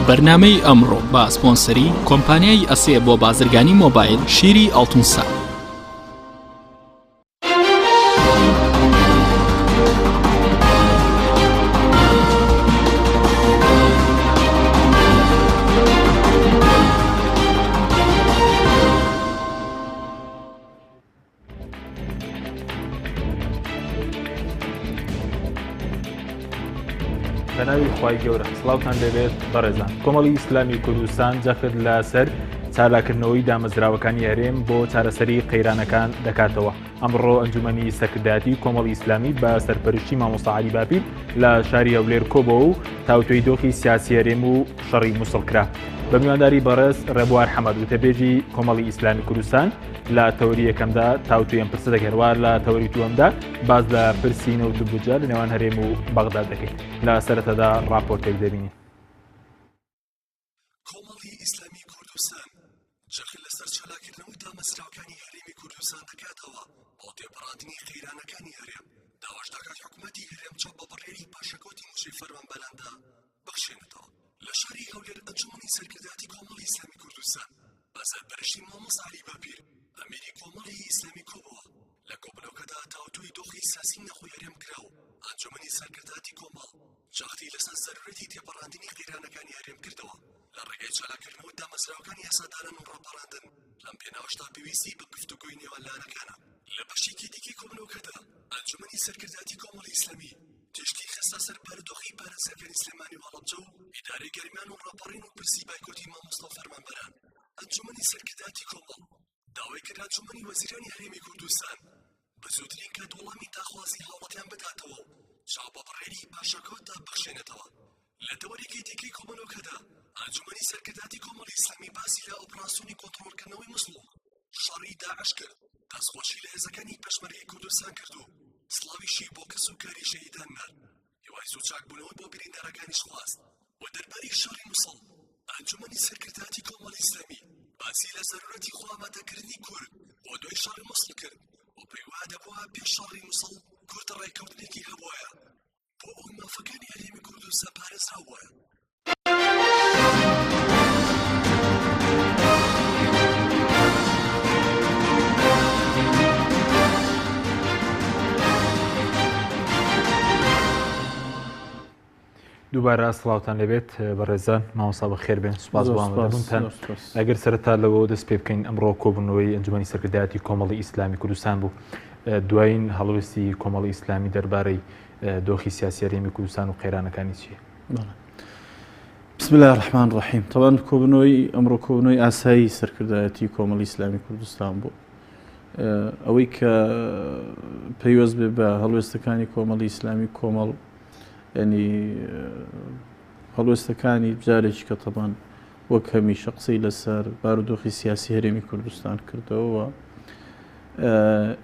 بەرنامەی ئەمڕۆ بە سپۆنسەری کۆمپانیای ئەسێ بۆ بازرگانی مۆبایل شیری ئاڵتونسا. بەناوی خوای گەورە سڵاوتان لێبێت بەڕێزان کۆمەڵی ئیسلامی کوردستان جەخت لەسەر چالاکردنەوەی دامەزراوەکانی هەرێم بۆ چارەسەری قەیرانەکان دەکاتەوە ئەمڕۆ ئەنجومەنی سەرکردایەتی کۆمەڵی ئیسلامی بە سەرپەرشتی مامۆستا عەلی باپیر لە شاری هەولێر کۆبەوە و تاوتوێی دۆخی سیاسی هەرێم و شەڕی موسڵ کرا. بە میوانداری بەڕێز ڕێبوار حەمەد وتەبێژی کۆمەڵی ئیسلامی کوردستان لە تەوەری یەکەمدا تاوتوێی ئەم پرسە دەکەین و لە تەوەری دووەمدا باس لە پرسی نەوت و بودجە لە نێوان هەرێم و بەغدا دەکەین. لە سەرەتادا ڕاپۆرتێک دەبینین. کۆمەڵی ئیسلامی کوردستان جەخت لەسەر چالاککردنەوەی دامەزراوەکانی هەرێمی کوردستان دەکاتەوە بۆ تێپەڕاندنی قەیرانەکانی هەرێم، داواش دەکات حکومەتی هەرێم چاو بە بڕیاری پاشەکەوتی مووچەی فەرمانبەراندا بخشێنێتەوە. لە شاری هەولێر ئەنجومەنی سەرکردایەتی کۆمەڵی ئیسلامی کوردستان بە سەرپەرشتی مامۆستا عەلی باپیر ئەمیری کۆمەڵی ئیسلامی کۆبەوە. لە کۆبوونەوەکەدا تاوتوێی دۆخی سیاسی ناوخۆی هەرێم کرا و ئەنجومەنی سەرکردایەتی کۆمەڵ جەختی لەسەر زەرورەتی تێپەڕاندنی قەیرانەکانی هەرێم کردەوە لە ڕێگەی چالاککردنەوەی دامەزراوەکانی یاسادانان و ڕاپەڕاندن، لەم پێناوەشدا پێویستی بە گفتوگۆی نێوان لایەنەکانە. لە بەشێکی دیکەی کۆبوونەوەکەدا ئەنجومەنی سەرکردایەتی کۆمەڵی ئیسلامی تیشکی خستە سەر بارودۆخی پارێزگاکانی سلێمانی و هەڵەبجە و ئیدارەی گەرمیان و ڕاپەڕین و پرسی بایکۆتی مامۆستا و فەرمانبەران. ئەنجومەنی سەرکردایەتی کۆمەڵ داوای کرد ئەنجومەنی وەزیرانی هەرێمی کوردستان بە زووترین کات وەڵامی داخوازی هاوڵاتیان بداتەوە و چاو بە بڕیاری پاشەکەوتدا بخشێنێتەوە. لە تەوەرێکی دیکەی کۆبوونەوەکەدا ئەنجومەنی سەرکردایەتی کۆمەڵی ئیسلامی باسی لە ئۆپراسیۆنی کۆنتڕۆڵکردنەوەی موسڵ و شەڕی داعش کرد، دەستخۆشی لە هێزەکانی پێشمەرگەی کوردستان کرد و سڵاویشی بۆ کەس و کاری شەهیدان نارد. هیوای زوو چاکبوونەوەی بۆ بریندارەکانیش خواست و دەربارەی شەڕی موسڵ ئەنجومەنی سەرکردایەتی کۆمەڵی ئیسلامی باسی لە زەرورەتی خۆئامادەکردنی کورد بۆ دوای شەڕی موسڵ کرد و پێیوایە دەبووە پێش شەڕی موسڵ کورد ڕێککەوتنێکی هەبوایە بۆ ئەوەی مافەکانی هەرێمی کوردستان پارێزراو بوایە. دووبارە سڵاوتان لێبێت بەڕێزان مامۆستا بەخێر بێن سوپاس بۆ ئامادەبوونتان ئەگەر سەرەتا لەوە دەست پێ بکەین ئەمڕۆ کۆبوونەوەی ئەنجومەنی سەرکردایەتی کۆمەڵی ئیسلامی کوردستان بوو دوایین هەڵوێستی کۆمەڵی ئیسلامی دەربارەی دۆخی سیاسی هەرێمی کوردستان و قەیرانەکانی چییە؟ بسم الله الرحمن الرحیم تەوان کۆبنەوەی ئەمڕۆ کۆبنەوەی ئاسایی سەرکردایەتی کۆمەڵی ئیسلامی کوردستان بوو ئەوەی کە پەیوەست بێ بە هەڵوێستەکانی کۆمەڵی ئیسلامی کۆمەڵ ینی هەڵوێستەکانی جارێکی کە تەبان وەک هەمیشە قسەی لەسەر بارودۆخی سیاسی هەرێمی کوردستان کردەوە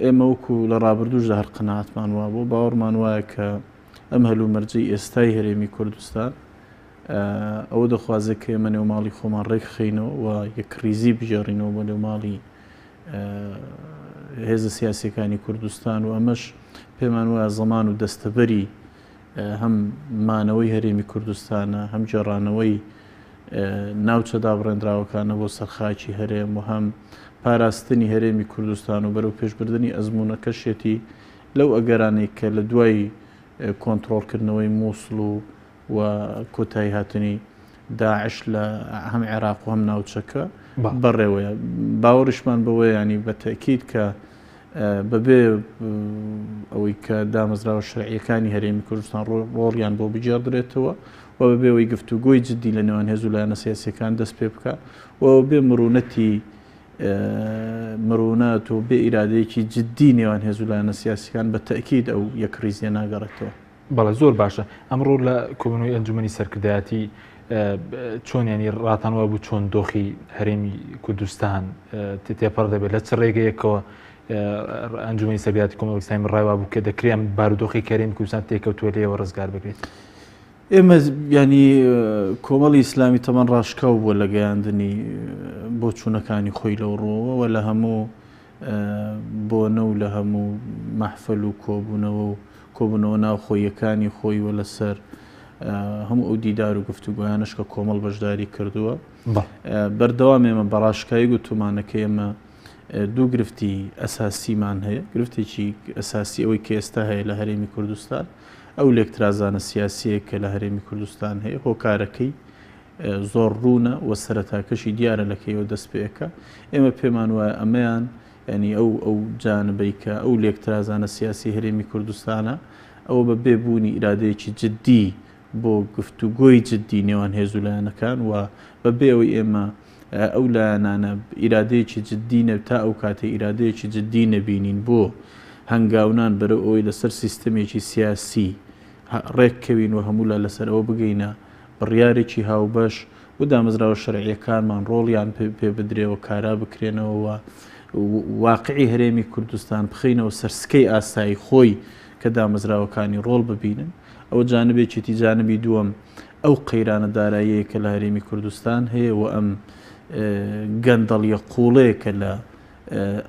ئێمە وەکو لە ڕابردووشدا هەر قەناعەتمان وابوو باوەڕمان وایە کە ئەم هەلومەرجەی ئێستای هەرێمی کوردستان ئەوە دەخوازێت کە ئێمە نێوماڵی خۆمان ڕێکخەینەوە و یەکڕیزی بگێڕینەوە بۆ نێوماڵی هێزە سیاسیەکانی کوردستان و ئەمەش پێمان وایە زەمان و دەستەبەری هەم مانەوەی هەرێمی کوردستانە هەم گێڕانەوەی ناوچە دابڕێندراوەکانە بۆ سەرخاکی هەرێم و هەم پاراستنی هەرێمی کوردستان و بەرەو پێشبردننی ئەزمونونەکەشێتی لەو ئەگەرانەی کە لە دوای کۆنترۆڵکردنەوەی مووسڵ و و کۆتایی هاتنی داعش لە هەم عێراق و هەم ناوچەکە بەڕێوەیە باوەڕیشمان بەوەیە ینی بە تەکیید کە بەبێ ئەوەی کە دامەزراوە شەرعیەکانی هەرێمی کوردستان ڕۆڵیان بۆ بگێڕدرێتەوە و بەبێ ئەوەی گفتوگۆی جددی لە نێوان هێز و لایەنە سیاسیەکان دەست پێ بکە و بێ مرونەتی مرونەت و بێ ئیرادەیەکی جددی نێوان هێز و لایەنە سیاسیەکان بە تەکید ئەو یەکڕیزیە ناگەڕێتەوە. بەڵێ زۆر باشە ئەمڕۆ لە کۆبوونەوەی ئەنجومەنی سەرکردایەتی چۆن ینی ڕاتان وابوو چۆن دۆخی هەرێمی کوردستان تێپەڕ دەبێت لە چ ڕێگەیەکەوە ئەنجومەنی سەرکردایەتی کۆمەڵی ئیسلامی ڕای وابوو کە دەکرێت ئەم بارودۆخی هەرێمی کوردستان تێکەوتووە لێوە ڕزگار بکرێت؟ ئێمە ینی کۆمەڵی ئیسلامی تەمەن ڕاشکاو بووە لە گەیاندنی بۆچوونەکانی خۆی لەو ڕووەوە و لە هەموو بۆنە و لە هەموو مەحفەل و کۆبوونەوە و کۆبوونەوە ناوخۆییەکانی خۆی و لەسەر هەموو ئەو دیدار و گفتوگۆیانەش کە کۆمەڵ بەشداری کردووە بەردەوام ئێمە بەڕاشکایی گوتومانە کە ئێمە دوو گرفتی ئەساسیمان هەیە گرفتێکی ئەساسی ئەوەی کە ئێستا هەیە لە هەرێمی کوردستان ئەو لێکترازانە سیاسیە کە لە هەرێمی کوردستان هەیە هۆکارەکەی زۆر ڕوونە و سەرەتاکەشی دیارە لە کەیەوە دەست پێ ئەکا. ئێمە پێمان وایە ئەمەیان یانی ئەو ئەو جانبەی کە ئەو لێکترازانە سیاسی هەرێمی کوردستانە ئەوە بە بێ بوونی ئیرادەیەکی جدی بۆ گفتوگۆی جدی نێوان هێز و لایەنەکان و بە بێ ئەوەی ئێمە ئەو لایەنانە ئیرادەیەکی جدی نە تا ئەو کاتەی ئیرادەیەکی جدی نەبینین بۆ هەنگاونان بەرەو ئەوەی لەسەر سیستەمێکی سیاسی ڕێک کەوین و هەموولا لەسەر ئەوە بگەینە بڕیارێکی هاوبەش و دامەزراوە شەرعییەکانمان ڕۆڵیان پێ بدرێ و کارا بکرێنەوە و واقعی هەرێمی کوردستان بخەینەوە سەر سکەی ئاسایی خۆی کە دامەزراوەکانی ڕۆڵ ببینن. ئەوە جانبێکێتی، جانبی دووەم ئەو قەیرانە داراییەیە کە لە هەرێمی کوردستان هەیە و ئەم گەندەڵیە قووڵەیە کە لە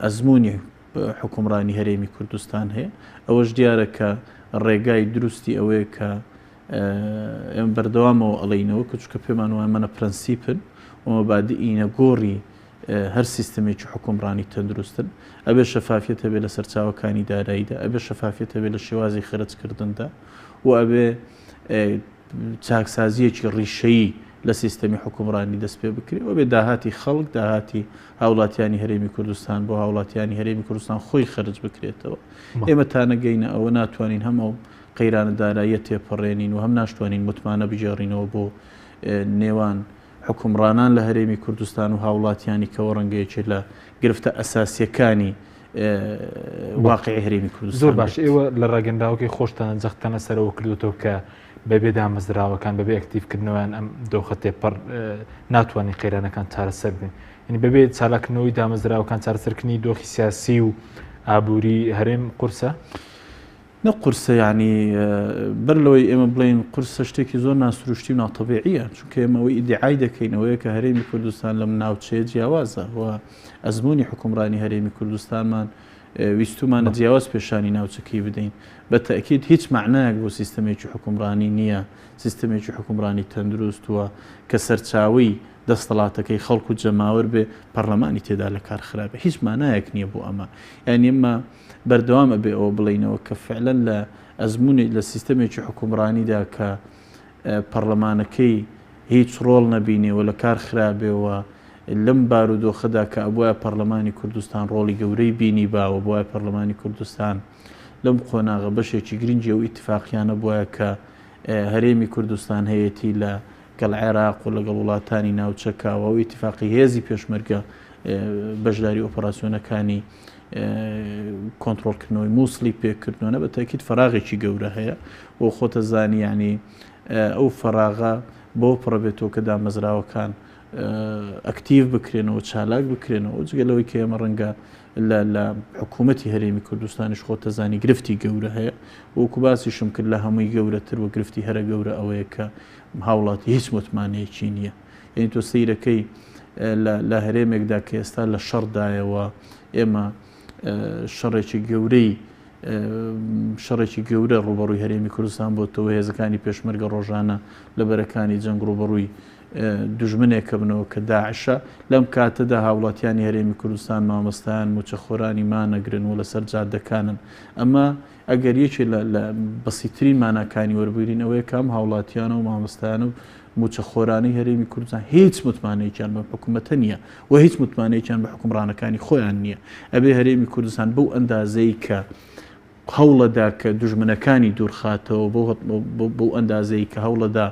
ئەزموونی حوکمڕانی هەرێمی کوردستان هەیە. ئەوەش دیارە کە ڕێگای دروستی ئەوەیە کە ئێمە بەردەوامەوە ئەڵێینەوە کە چونکە پێمان وایە ئەمانە پرەنسیپن و مەبادئی نەگۆڕی هەر سیستمێکی حکومڕانی تەندروستن ئەبێ شەفافیەت هەبێ لە سەرچاوەکانی داراییدا ئەبێ شەفافیەت هەبێ لە شێوازی خەرجکردندا و ئەبێ چاکسازیەکی ڕیشەیی لە سیستەمی حکومڕانی دەست پێ بکرێ و بێ داهاتی خەڵک داهاتی هاوڵاتیانی هەرێمی کوردستان بۆ هاوڵاتیانی هەرێمی کوردستان خۆی خەرج بکرێتەوە ئێمە تا نەگەینە ئەوە ناتوانین هەمە قەیرانە داراییە تێپەڕێنین و هەم ناشتوانین متمانە بگێڕینەوە بۆ نێوان حوکمڕانان لە هەرێمی کوردستان و هاوڵاتیانی کەوە ڕەنگە یەکێ لە گرفتە ئەساسیەکانی واقعی هەرێمی کوردستان زۆر باش ئێوە لە ڕاگەنداوەکەی خۆشتان جەختتان لەسەرەوە کردوتەوە کە بەبێ دامەزراوەکان بەبێ ئەکتیڤکردنەوەیان ئەم دۆخە تێپەڕ ناتوانین قەیرانەکان چارەسەر بکەین یعنی بەبێ چالاکردنەوەی دامەزراوەکان چارەسەرکردنی دۆخی سیاسی و ئابووری هەرێم قورسە؟ نەک قورسە یانی بەر لەوەی ئێمە بڵێین قورسە شتێکی زۆر ناسروشتی و ناتەبیعیە چونکە ئێمە ئەوەی ئیدعای دەکەین ئەوەیە کە هەرێمی کوردستان لەم ناوچەیە جیاوازە و ئەزمموی حکومڕانی هەرێمی کوردستانمان ویستومانە جیاواز پێشانی ناوچەکەی بدەین بە تەکیید هیچ معنایەک بۆ سیستەمێکی حکومڕانی نییە سیستەمێکی حکومڕانی تەندروست وە کە سەرچاوی دەستەڵاتەکەی خەڵک و جەماوەر بێ پەرلەمانی تێدا لە کار خراپە هیچ مانایەک نییە بۆ ئەمە یعنی ئەمە بەردەوام ئەبێ ئەوە بڵێینەوە کە فعلەن لە ئەزموونێک لە سیستەمێکی حوکمڕانیدا کە پەڕلەمانەکەی هیچ ڕۆڵ نەبینێ و لە کار خرابێ و لەم بارودۆخەدا کە ئەبوایە پەڕلەمانی کوردستان ڕۆڵی گەورەی بینیبا و بوایە پەڕلەمانی کوردستان لەم قۆناغە بەشێکی گرنگی ئەو ئیتفاقیانە بوایە کە هەرێمی کوردستان هەیەتی لە گەڵ عێراق و لەگەڵ وڵاتانی ناوچەکە و ئەو ئیتفاقی هێزی پێشمەرگە بەشداری ئۆپەراسیۆنەکانی کۆنترۆڵکردنەوەی مووسڵی پێکردنەوە بە تاکیید فراغێکی گەورە هەیە و خۆتە زانی ینی ئەو فراغە بۆ پڕبێتەوە کە دامەزراوەکان ئەکتیڤ بکرێنەوە چالاک بکرێنەوە جگە لەوەی کە ئێمە ڕەنگە لە حکوومەتی هەرێمی کوردستانیش خۆتەزانی گرفتی گەورە هەیە وەکو باسیشم کرد لە هەمووی گەورەتر و گرفتی هەرە گەورە ئەوەیە کە هاوڵاتی هیچ متمانەیەکی نییە یعنی تۆ سەیرەکەی لە هەرێمێکدا کە ئێستا لە شەڕدایەوە ئێمە شەڕێکی گەورەی شەڕێکی گەورە ڕوبەڕووی هەرێمی کوردستان بۆتەوە هێزەکانی پێشمەرگە ڕۆژانە لە بەرەکانی جەنگ ڕوبەڕووی دوژمنێکە بنەوە کە داعشە لەم کاتەدا هاوڵاتیانی هەرێمی کوردستان مامۆستایان موچەخۆرانی مانەگرن و لەسەر جادەکانن ئەمە ئەگەر یەکێ لە لە بەسیترین ماناکانی وەربگرین ئەوەیە کە ئەم هاوڵاتیانە و مامۆستایان و موچەخۆرانەی هەرێمی کوردستان هیچ متمانەیەکیان بەم حکوومەتە نییە و هیچ متمانەیەکیان بە حکومڕانەکانی خۆیان نییە ئەبێ هەرێمی کوردستان بەو ئەندازەی کە هەوڵەدا کە دوژمنەکانی دوورخاتەوە بەو ئەندازەی کە هەوڵەدا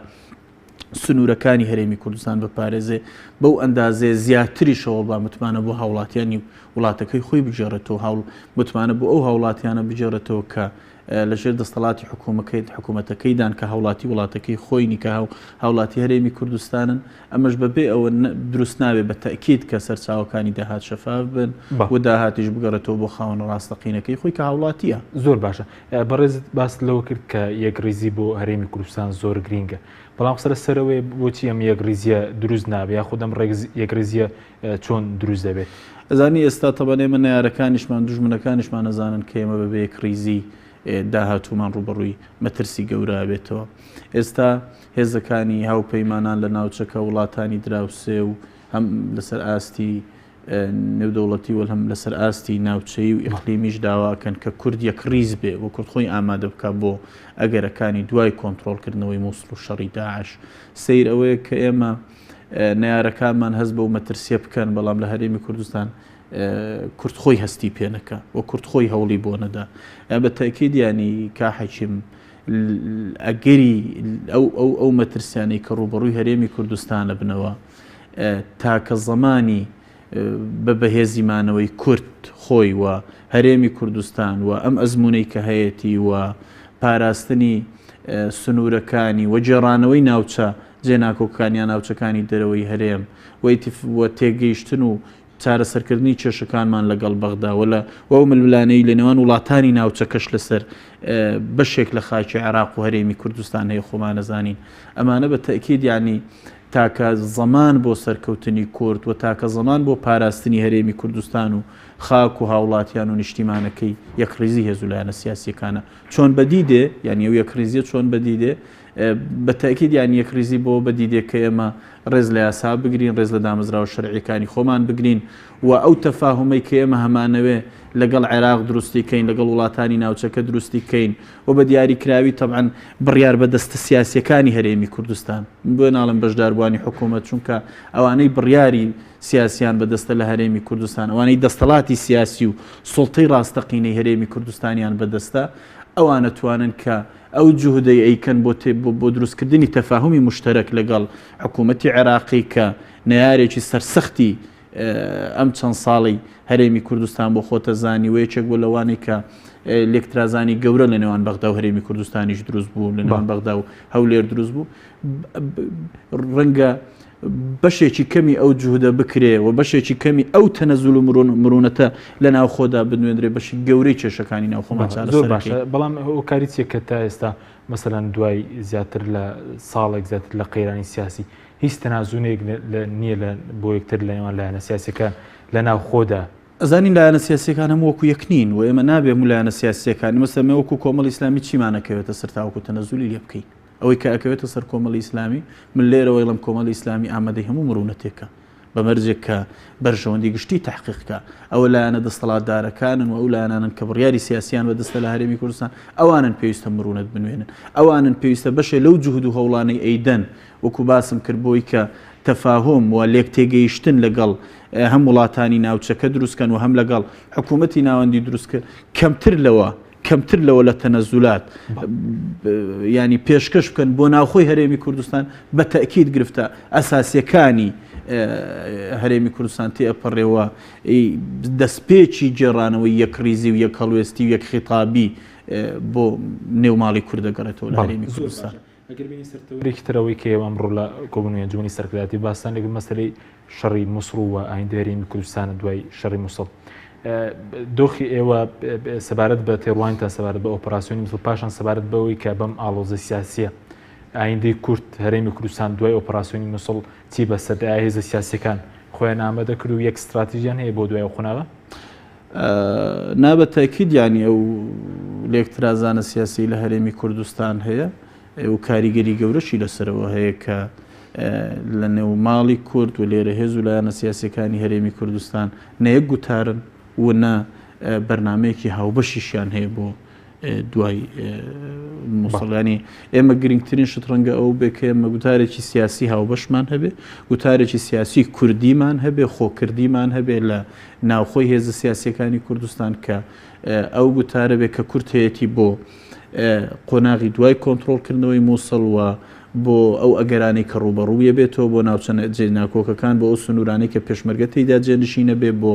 سنوورەکانی هەرێمی کوردستان بپارێزێ، بەو ئەندازەیە زیاتریش هەوڵبا متمانە بۆ هاوڵاتیانی وڵاتەکەی خۆی بگێڕێتەوە، هەوڵ متمانە بۆ ئەو هاوڵاتیانە بگێڕێتەوە کە لەژێر دەستەڵاتی حکوومەکەی حکوومەتەکەیدان کە هاوڵاتی وڵاتەکەی خۆینی کە هاو هاوڵاتی هەرێمی کوردستانن ئەمەش بەبێ ئەوە دروست نابێ بە تەئکید کە سەرچاوەکانی داهات شەفاف بن و داهاتیش بگەڕێتەوە بۆ خاوەنە ڕاستەقینەکەی خۆی کە هاوڵاتییە. زۆر باشە. بەڕێزت باست لەوە کرد کە یەکڕیزی بۆ هەرێمی کوردستان زۆر گرینگە، بەڵام قسە لەسەر ئەوەیە بۆچی ئەم یەکڕیزییە دروست نابێ یاخود ئەم یەکڕیزییە چۆن دروست دەبێت؟ ئەزانی ئێستا تەبەن ئێمە نەیارەکانیشمان دوژمنەکانیشمان ئەزانن کە ئێمە بەبێ یەکڕیزی داهاتوومان ڕووبەڕووی مەترسی گەورە ئەبێتەوە. ئێستا هێزەکانی هاوپەیمانان لە ناوچەکە، وڵاتانی دراوسێ و هەم لەسەر ئاستی نێودەوڵەتی و هەم لەسەر ئاستی ناوچەیی و ئیقلیمیش داوا ئەکەن کە کورد یەکڕیز بێ و کورد خۆی ئامادە بکا بۆ ئەگەرەکانی دوای کۆنترۆڵکردنەوەی مووسڵ و شەڕی داعش. سەیر ئەوەیە کە ئێمە نەیارەکانمان هەست بەو مەترسیە بکەن، بەڵام لە هەرێمی کوردستان کورد خۆی هەستی پێ نەکا و کورد خۆی هەوڵی بۆ نەدا. بە تەئکید یانی کا حەکیم ئەگەری ئەو ئەو ئەو مەترسیانەی کە ڕووبەڕووی هەرێمی کوردستانە بنەوە تاکە زەمانی بە بەهێزی مانەوەی کورد خۆی و هەرێمی کوردستان و ئەم ئەزموونەی کە هەیەتی و پاراستنی سنوورەکانی و گێڕانەوەی ناوچە جێناکۆکەکان یا ناوچەکانی دەرەوەی هەرێم و تێگەیشتن و چارەسەرکردنی کێشەکانمان لەگەڵ بەغدا و لە و ئەو ململانێی لە نێوان وڵاتانی ناوچەکەش لەسەر بەشێک لە خاکی عێراق و هەرێمی کوردستان هەیە خۆمان ئەزانین ئەمانە بە تەئکید یانی تاکە زەمان بۆ سەرکەوتنی کورد و تاکە زەمان بۆ پاراستنی هەرێمی کوردستان و خاک و هاوڵاتیان و نیشتیمانەکەی یەکڕیزی هێز و لایەنە سیاسیەکانە چۆن بەدی دێ یانی ئەو یەکڕیزیە چۆن بەدی دێ بە تەئکید یانی یەکڕیزی بەوە بەدی دێ کە ئێمە ڕێز لە یاسا بگرین، ڕێز لە دامەزراوە شەرعییەکانی خۆمان بگرین و ئەو تەفاهومەی کە ئێمە هەمانەوێ لەگەڵ عێراق دروستی کەین، لەگەڵ وڵاتانی ناوچەکە دروستی کەین و بە دیاریکراوی تەبعەن بڕیاربەدەستە سیاسییەکانی هەرێمی کوردستان، من بۆیە ناڵێم بەشداربووانی حکوومەت، چونکە ئەوانەی بڕیاری سیاسییان بەدەستە لە هەرێمی کوردستان، ئەوانەی دەستەڵاتی سیاسی و سوڵتەی ڕاستەقینەی هەرێمی کوردستانیان بەدەستە، ئەوان ئەتوانن کە ئەو جوهدەی ئەیکەن بۆ بۆ دروستکردنی تەفاهومی موشتەرەک لەگەڵ حکوومەتی عێراقی کە نەیارێکی سەرسەختی ئەم چەند ساڵەی هەرێمی کوردستان بۆ خۆتە زانی و یەکێک بوو لەوانەی کە لێکترازانی گەورە لە نێوان بەغدا و هەرێمی کوردستانیش دروست بوو لە نێوان بەغدا و هەولێر دروست بوو ڕەنگە بەشێکی کەمی ئەو جوهدە بکرێ و بەشێکی کەمی ئەو تەنەزول و مرونەتە لە ناوخۆدا بنوێندرێ بەشی گەورەی کێشەکانی ناوخۆمان چارەسەر زۆر باشە بەڵام هۆکاری چیە کە تا ئێستا مەسەلەن دوای زیاتر لە ساڵێک زیاتر لە قەیرانی سیاسی هیچ تەنازونێک نییە لە بۆ یەکتر لە نێوان لایەنە سیاسەکان لە ناوخۆدا؟ ئەزانین لایەنە سیاسیەکان هەموو وەکو یەک نین و ئێمە نابێ هەموو لایەنە سیاسیەکان مەسەلەن ئێمە وەکو کۆمەڵی ئیسلامی چیمان ئەکەوێتە سەر تاوەکو تەنەزولی لێ بکەین ئەوەی کە ئەکەوێتە سەر کۆمەڵی ئیسلامی، من لێرەوە ئەیڵێم کۆمەڵی ئیسلامی ئامادەی هەموو مرونەتێکە بە مەرجێک کە بەرژەوەندی گشتی تەحقیق کا. ئەوە لایەنە دەستەڵاتدارەکانن و ئەو لایەنانەن کە بڕیاری سیاسیان بەدەستە لە هەرێمی کوردستان، ئەوانن پێویستە مرونەت بنوێنن. ئەوانن پێویستە بەشێ لەو جوهد و هەوڵانەی ئەیدەن وەکو باسم کرد بۆی کە تەفاهوم و لێکتێگەیشتن لەگەڵ هەم وڵاتانی ناوچەکە دروست کەن و هەم لەگەڵ حکوومەتی ناوەندی دروست کەن کەمتر لەوە کەمتر لەوە لە تەنەزولات ینی پێشکەش بکەن بۆ ناوخۆی هەرێمی کوردستان بە تەکیید گرفتە ئەساسیەکانی هەرێمی کوردستان تێ ئەپەڕێەوە دەستپێکی گێڕانەوەی یەکڕیزی و یەک هەڵوێستی و یەک خیتابی بۆ نێوماڵی کوردەگەڕێتەوە لە هەرێمی کوردستان. ئەگەر بینی سەر تەوەرێکی تر ئەوەی کە ئێوە ئەمڕۆ لە کۆبوونەوەی ئەنجومەنی سەرکردایەتی باستان لێ کرد مەسەلەی شەڕی موسڵ و ئایندەی هەرێمی کوردستانە دوای شەڕی موسڵ دۆخی ئێوە سەبارەت بە تێڕوانتان سەبارەت بە ئۆپەراسیۆنی موسڵ پاشان سەبارەت بەوەی کە بەم ئاڵۆزە سیاسیە ئایندەی کورد هەرێمی کوردستان دوای ئۆپەراسیۆنی موسڵ چی بەسەر دێ؟ ئایا هێزە سیاسیەکان خۆیان ئامادە کرد و یەک ستراتیژیان هەیە بۆ دوای ئەو قۆناغە؟ نا بە تەئکید یانی ئەو لێکترازانە سیاسی لە هەرێمی کوردستان هەیە و کاریگەری گەورەشی لەسەرەوە هەیە کە لە نێو ماڵی کورد و لێرە هێز و لایەنە سیاسەکانی هەرێمی کوردستان نە یەک گوتارن و نە بەرنمەیەکی هاوبەشیشیان هەیە بۆ دوای موسڵ ینی ئێمە گرنگترین شت ڕەنگە ئەو بێ کە ئێمە گوتارێکی سیاسی هاوبەشمان هەبێ گوتارێکی سیاسی کوردیمان هەبێ خۆکردیمان هەبێ لە ناوخۆی هێزە سیاسیەکانی کوردستان کە ئەو گوتارە بێ کە کورد هەیەتی بۆ قۆناغی دوای کۆنتترۆلکردنەوەی مووسڵ و بۆ ئەو ئەگەرانەی کە ڕووبەڕوویە بێتەوە بۆ ناوچە جێ ناکۆکەکان، بۆ ئەو سنوورانەی کە پێشمەرگە تێیدا جێنشینە بێ، بۆ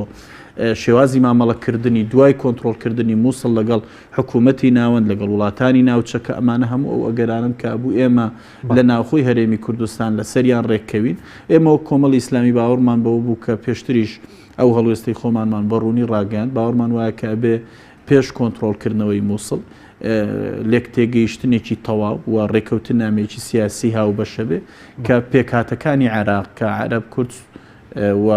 شێوازی مامەڵەکردنی دوای کۆنتڕۆڵکردنی مووسڵ لەگەڵ حکوومەتی ناوەند، لەگەڵ وڵاتانی ناوچەکە، ئەمانە هەموو ئەو ئەگەرانەن کە ئەبوو ئێمە لە ناوخۆی هەرێمی کوردستان لەسەریان ڕێککەوین. ئێمە وەک کۆمەڵی ئیسلامی باوەڕمان بەوە بوو کە پێشتریش ئەو هەڵوێستەی خۆمانمان بە ڕوونی ڕاگەیاند، باوەڕمان وایە کە ئەبێ پێش کۆنترۆڵکردنەوەی موسڵ، لێکتێگەیشتنێکی تەواو و ڕێککەوتننامەیەکی سیاسی هاوبەش هەبێ کە پێکهاتەکانی عێراق کە عەرەب، کورد و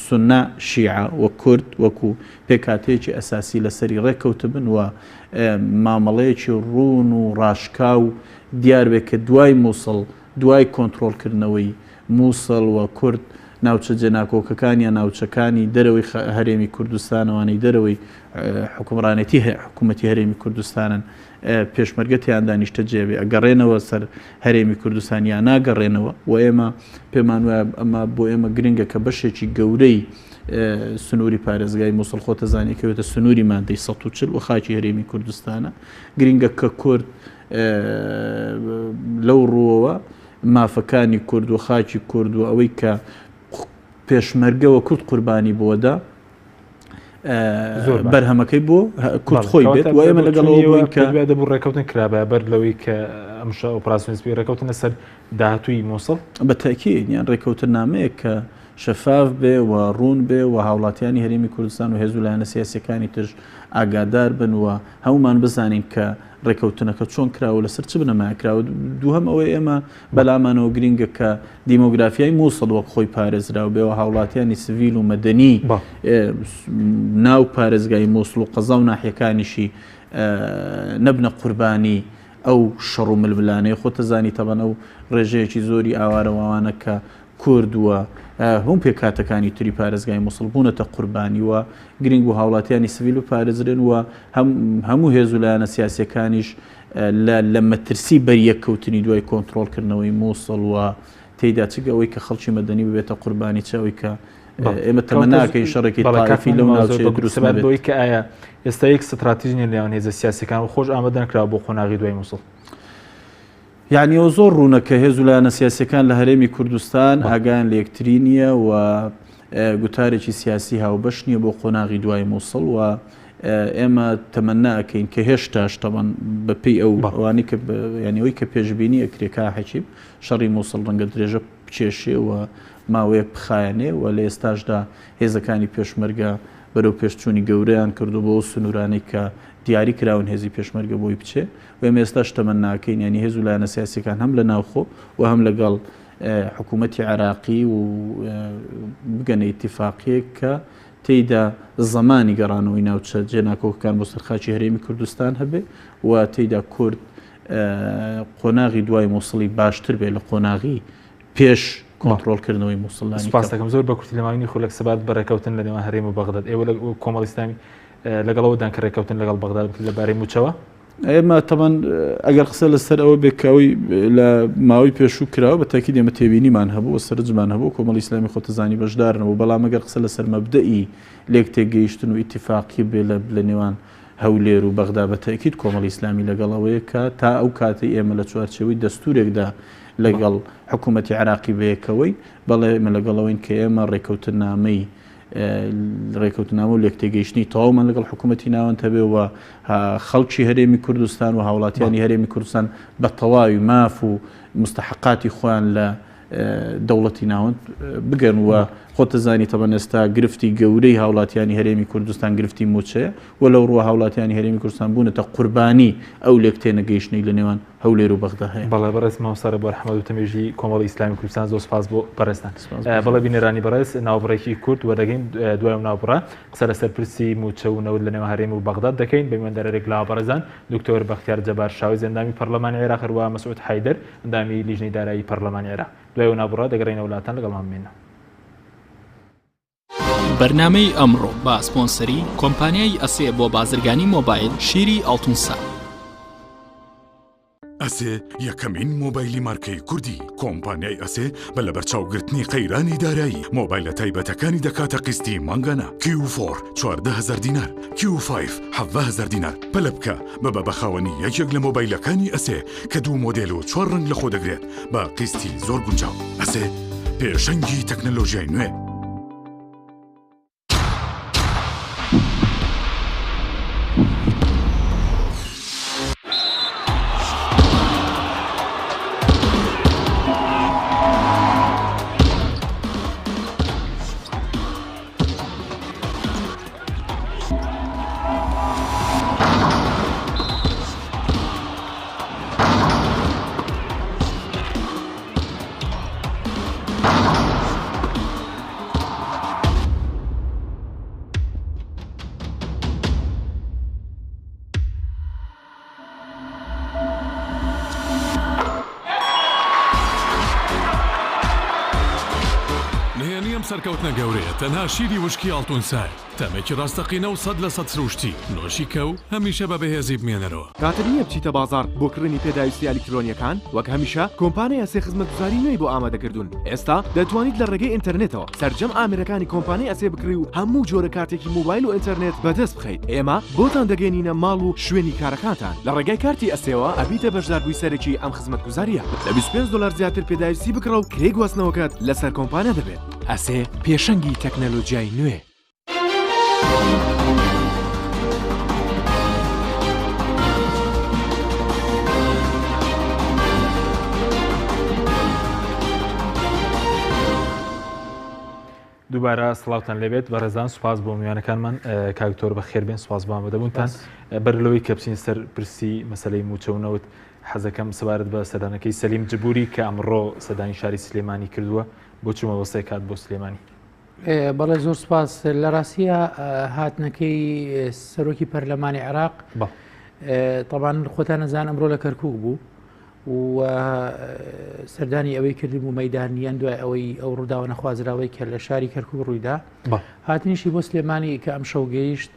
سوننە، شیعە و کورد وەکو پێکهاتەیەکی ئەساسی لەسەری ڕێککەوتبن و مامەڵەیەکی ڕوون و ڕاشکاو دیار بێ کە دوای موسڵ، دوای کۆنترۆڵکردنەوەی موسڵ و کورد ناوچە جێناکۆکەکان یا ناوچەکانی دەرەوەی هەرێمی کوردستان ئەوانەی دەرەوەی حوکمڕانێتی حکوومەتی هەرێمی کوردستانن پێشمەرگە تیاندا نیشتەجێ بێ ئەگەڕێنەوە سەر هەرێمی کوردستان یا ناگەڕێنەوە و ئێمە پێمان وایە ئەمە بۆ ئێمە گرنگە کە بەشێکی گەورەی سنووری پارێزگای مووسڵ خۆتەزانی کەوێتە سنووری مادەی 140 و خاکی هەرێمی کوردستانە گرنگە کە کورد لەو ڕووەوە مافەکانی کورد و خاکی کورد و ئەوەی کە پێشمەرگەوە کورد قوربانی بۆدا بەرهەمەکەی بۆ کورد خۆی بێت و ئێمە لەگەڵەوە بووین کە دەبوو ڕێککەوتن کرابە بەر لەوەی کە ئەم ئۆپراسیۆن سپی ڕێککەوتن لەسەر داهاتووی مووسڵ بە تەئکید یان ڕێککەوتننامەیەک کە شەفاف بێ و ڕوون بێ و هاوڵاتیانی هەرێمی کوردستان و هێز و لایەنە سیاسیەکانی ترش ئاگادار بن و هەمومان بزانین کە ڕێکەوتنەکە چۆن کراوە لەسەر چ بنەمایە کراوە دووهەم ئەوەی ئێمە بەلامانەوە گرینگە کە دیمۆگرافیای مووسڵ وەک خۆی پارێزراو بێ و هاوڵاتیانی سڤیل و مەدەنی ناو پارێزگای مووسڵ و قەزا و ناحیەکانیشی نەبنە قوربانی ئەو شەڕ و ململانێ خۆتەزانی تەبەن ئەو ڕێژەیەکی زۆری ئاوارە و ئەوانە کە کورد و هەموو پێکهاتەکانی تری پارێزگای موسڵ بوونەتە قوربانی و گرنگ بوو هاوڵاتیانی سڤیل بپارێزرێن و هەموو هێز و لایەنە سیاسیەکانیش لە مەترسی بەریەککەوتنی دوای کۆنترۆڵکردنەوەی موسڵ و تێیدا چ ئەوەی کە خەڵکی مەدەنی ببێتە قوربانی چ ئەوەی کە ئێمە تەمەنا ناکەین شەڕێکی تائیفی لەو ناوچەیە دروست نەبێت. بەوەی کە ئایا ئێستا یەک ستراتیژ نیە لەنێوان هێزە سیاسیەکان و خۆش ئامادە نەکراوە بۆ قۆناغی دوای موسڵ؟ یەعنی ئەوە زۆر ڕوونە کە هێز و لایەنە سیاسیەکان لە هەرێمی کوردستان ئاگایان لە یەکتری نییە و گوتارێکی سیاسی هاوبەش نییە بۆ قۆناغی دوای مووسڵ و ئێمە تەمەنا ئەکەین کە هێشتاش تەبەن بەپێی ئەو ئەوانەی کە یعنی ئەوەی کە پێشبینی ئەکرێ کا حەکیم شەڕی مووسڵ ڕەنگە درێژە بکێشێ و ماوەیەک بخایەنێ و لە ئێستاشدا هێزەکانی پێشمەرگە بەرەو پێشچوونی گەورەیان کردو بۆ ئەو سنوورانەی کە دیاری کراون هێزی پێشمەرگە بۆی بچێ و ئێمە ئێستاش تەمەنا ئەکەین یانی هێز و لایەنە سیاسیەکان هەم لە ناوخۆ و هەم لەگەڵ حکوومەتی عێراقی و بگەنە ئیتیفاقیەک کە تێیدا زەمانی گەڕانەوەی ناوچە جێناکۆکەکان بۆ سەر خاکی هەرێمی کوردستان هەبێ و تێیدا کورد قۆناغی دوای مووسڵی باشتر بێ لە قۆناغی پێش کۆنترۆڵکردنەوەی مووسڵ. سپاس دەکەم زۆر بە کورتی لە ماوەی خولەک سەبارەت بە ڕێککەوتن لە نێوان هەرێم و بەغداد ئێوە لە کۆمەڵی ئیسلامی لەگەڵ ئەوەدان کە ڕێککەوتن لەگەڵ بەغداد بکرێت لەبارەی مووچەوە؟ ئێمە تەبەن ئەگەر قسە لەسەر ئەوە بێت کە ئەوەی لە ماوەی پێشوو کراوە بە تاکید ئێمە تێبینیمان هەبوو و سەرنجمان هەبوو کۆمەڵی ئیسلامی خۆتەزانی بەشدار نەبوو بەڵام ئەگەر قسە لەسەر مەبدەئی لێک تێگەیشتن و ئیتیفاقی بێ لە نێوان هەولێر و بەغدا بە تەئکید کۆمەڵی ئیسلامی لەگەڵ ئەوەیە کە تا ئەو کاتەی ئێمە لە چوارچێوەی دەستوورێکدا لەگەڵ حکوومەتی عێراقی بەیەکەوەین بەڵێ ئێمە لەگەڵ ئەوەین کە ئێمە ڕێکەوتننامەی ڕێکەوتنامە و لێکتێگەیشتنی تەواومان لەگەڵ حکوومەتی ناوەند هەبێ و خەڵکی هەرێمی کوردستان و هاوڵاتیانی هەرێمی کوردستان بە تەواوی ماف و مستحقاتی خۆیان لە دەوڵەتی ناوەند بگەن و خۆتەزانی تەبەن ئێستا گرفتی گەورەی هاوڵاتیانی هەرێمی کوردستان گرفتی موچەیە و لەو ڕووە هاوڵاتیانی هەرێمی کوردستان بوونەتە قوربانی ئەو لێکتێنەگەیشتنەی لە نێوان هەولێر و بەغدا هەیە. بەڵێ بەڕێز مامۆستا رێبوار حەمەد وتەمێژی کۆمەڵی ئیسلامی کوردستان زۆر سپاس بۆ بەڕێزتان. بەڵێ بینەرانی بەڕێز ناوبڕێکی کورت وەردەگرین دوای ئەو ناوبڕە قسە لەسەر پرسی مووچە و نەوت لە نێوان هەرێم و بەغداد دەکەین بە میواندارێک لە بەڕێزان دکتۆر بەختیار جەبار شاوەیس ئەندامی پەرلەمانی عێراق هەروەها مەسعود حەیدەر ئەندامی لیژنەی دارایی پەرلەمانی عێراق دوای ئەو ناوبڕە دەگەڕێینەوە لاتان لەگەڵمان بمێنەوە. بەرنامەی ئەمڕۆ بە سپۆنسەری کۆمپانیای ئەسێ بۆ بازرگانی مۆبایل شیری ئاڵتون سا. ئەسێ یەکەمین مۆبایلی مارکەی کوردی کۆمپانیای ئەسێ بە لەبەرچاوگرتنی قەیرانی دارایی مۆبایلە تایبەتەکانی دەکاتە قیستی مانگانە کیو فۆر 14هزار دینار کیو فایڤ 17هزار دینار پەلە بکە ببە بە خاوەنی یەکێک لە مۆبایلەکانی ئەسێ کە دوو مۆدێل و چوار ڕەنگ لەخۆ دەگرێت بە قیستی زۆر گونجاو ئەسێ پێشەنگی تەکنەلۆژیای نوێ. سەرکەوتنە گەورەیە تەنها شیری وشکی ئاڵتون سایە، تامێکی ڕاستەقینە و 100% سروشتی، نۆشی کە و هەمیشە بە بەهێزی بمێنەرەوە. کاتت نییە بچیتە بازاڕ بۆ کڕینی پێداویستییە ئەلیکترۆنییەکان؟ وەک هەمیشە کۆمپانیای ئەسێ خزمەتگوزاری نوێی بۆ ئامادەکردوون. ئێستا دەتوانیت لە ڕێگەی ئینتەرنێتەوە سەرجەم ئامێرەکانی کۆمپانیای ئەسێ بکڕی و هەموو جۆرە کارتێکی مۆبایل و ئینتەرنێت بەدەست بخەیت. ئێمە بۆتان دەگەیەنینە ماڵ و شوێنی کارەکانتان. لە ڕێگای کارتی ئەسێوە ئەبیتە بەشداربووی سەرەکی ئەم خزمەتگوزارییە. لە 25 دۆلار زیاتر پێداویستی بکڕە و کرێی گواستنەوەکەت لەسەر کۆمپانیا دەبێت. ئەسێ پێشەنگی تەکنەلۆجیای نوێ. دووبارە سڵاوتان لێبێت بەڕێزان سوپاس بۆ میوانەکانمان کاک دکتۆر بەخێربێن سوپاس بۆ ئامادەبوونتان بەر لەوەی کە بچین سەر پرسی مەسلەی موچە و نەوت حەزەکەم سەبارەت بە سەردانەکەی سەلیم جبوری کە ئەمڕۆ سەردانی شاری سلێمانی کردووە بۆ چ مەبەستێک هات بۆ سلێمانی؟ بەڵێ زۆر سپاس لە ڕاستیە هاتنەکەی سەرۆکی پەرلەمانی عێراق طبعا خۆتان نەزان ئەمڕۆ لە کەرکک بوو و سەردانی ئەوەی کردبوو مەدانیان دوای ئەوەی ئەو ڕووداوە نەخوازراوەی کە لە شاری کەرکک ڕوویدا هاتنیشی بۆ سلێمانی کە ئەم شەو گەیشت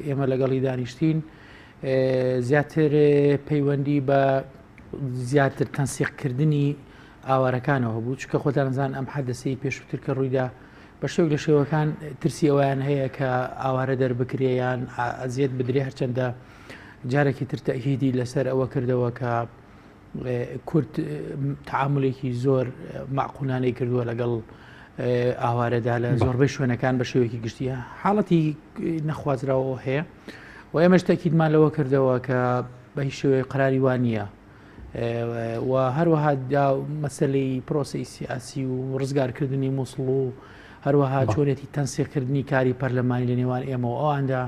ئێمە لەگەڵی دانیشتین زیاتر پەیوەندی بە زیاتر تەنسیقکردنی ئاوارەکانەوە هەبوو، چونکە خۆتان ئەزانن ئەم حەدەسەی پێشووتر کە ڕوویدا بە شێوەیەک لە شێوەکان ترسی ئەویان هەیە کە ئاوارە دەربکرێ یان ئەزیەت بدرێ هەرچەندە جارێکی تر تەئکیدی لەسەر ئەوە کردەوە کە کورد تعاملێکی زۆر معقولانەی کردووە لەگەڵ ئاوارەدا لە زۆربەی شوێنەکان بە شێوەیەکی گشتیە حاڵەتی نەخوازراوە هەیە و ئێمەش تەکیدمان لەوە کردەوە کە بە هیچ شێوەیە قراری وان نییە و هەروەها مەسلەی پرۆسی سیاسی و ڕزگارکردنی مووسڵ و هەروەها چۆنێتی تەنسیقکردنی کاری پەرلەمانی لە نێوان ئێمە و ئەواندا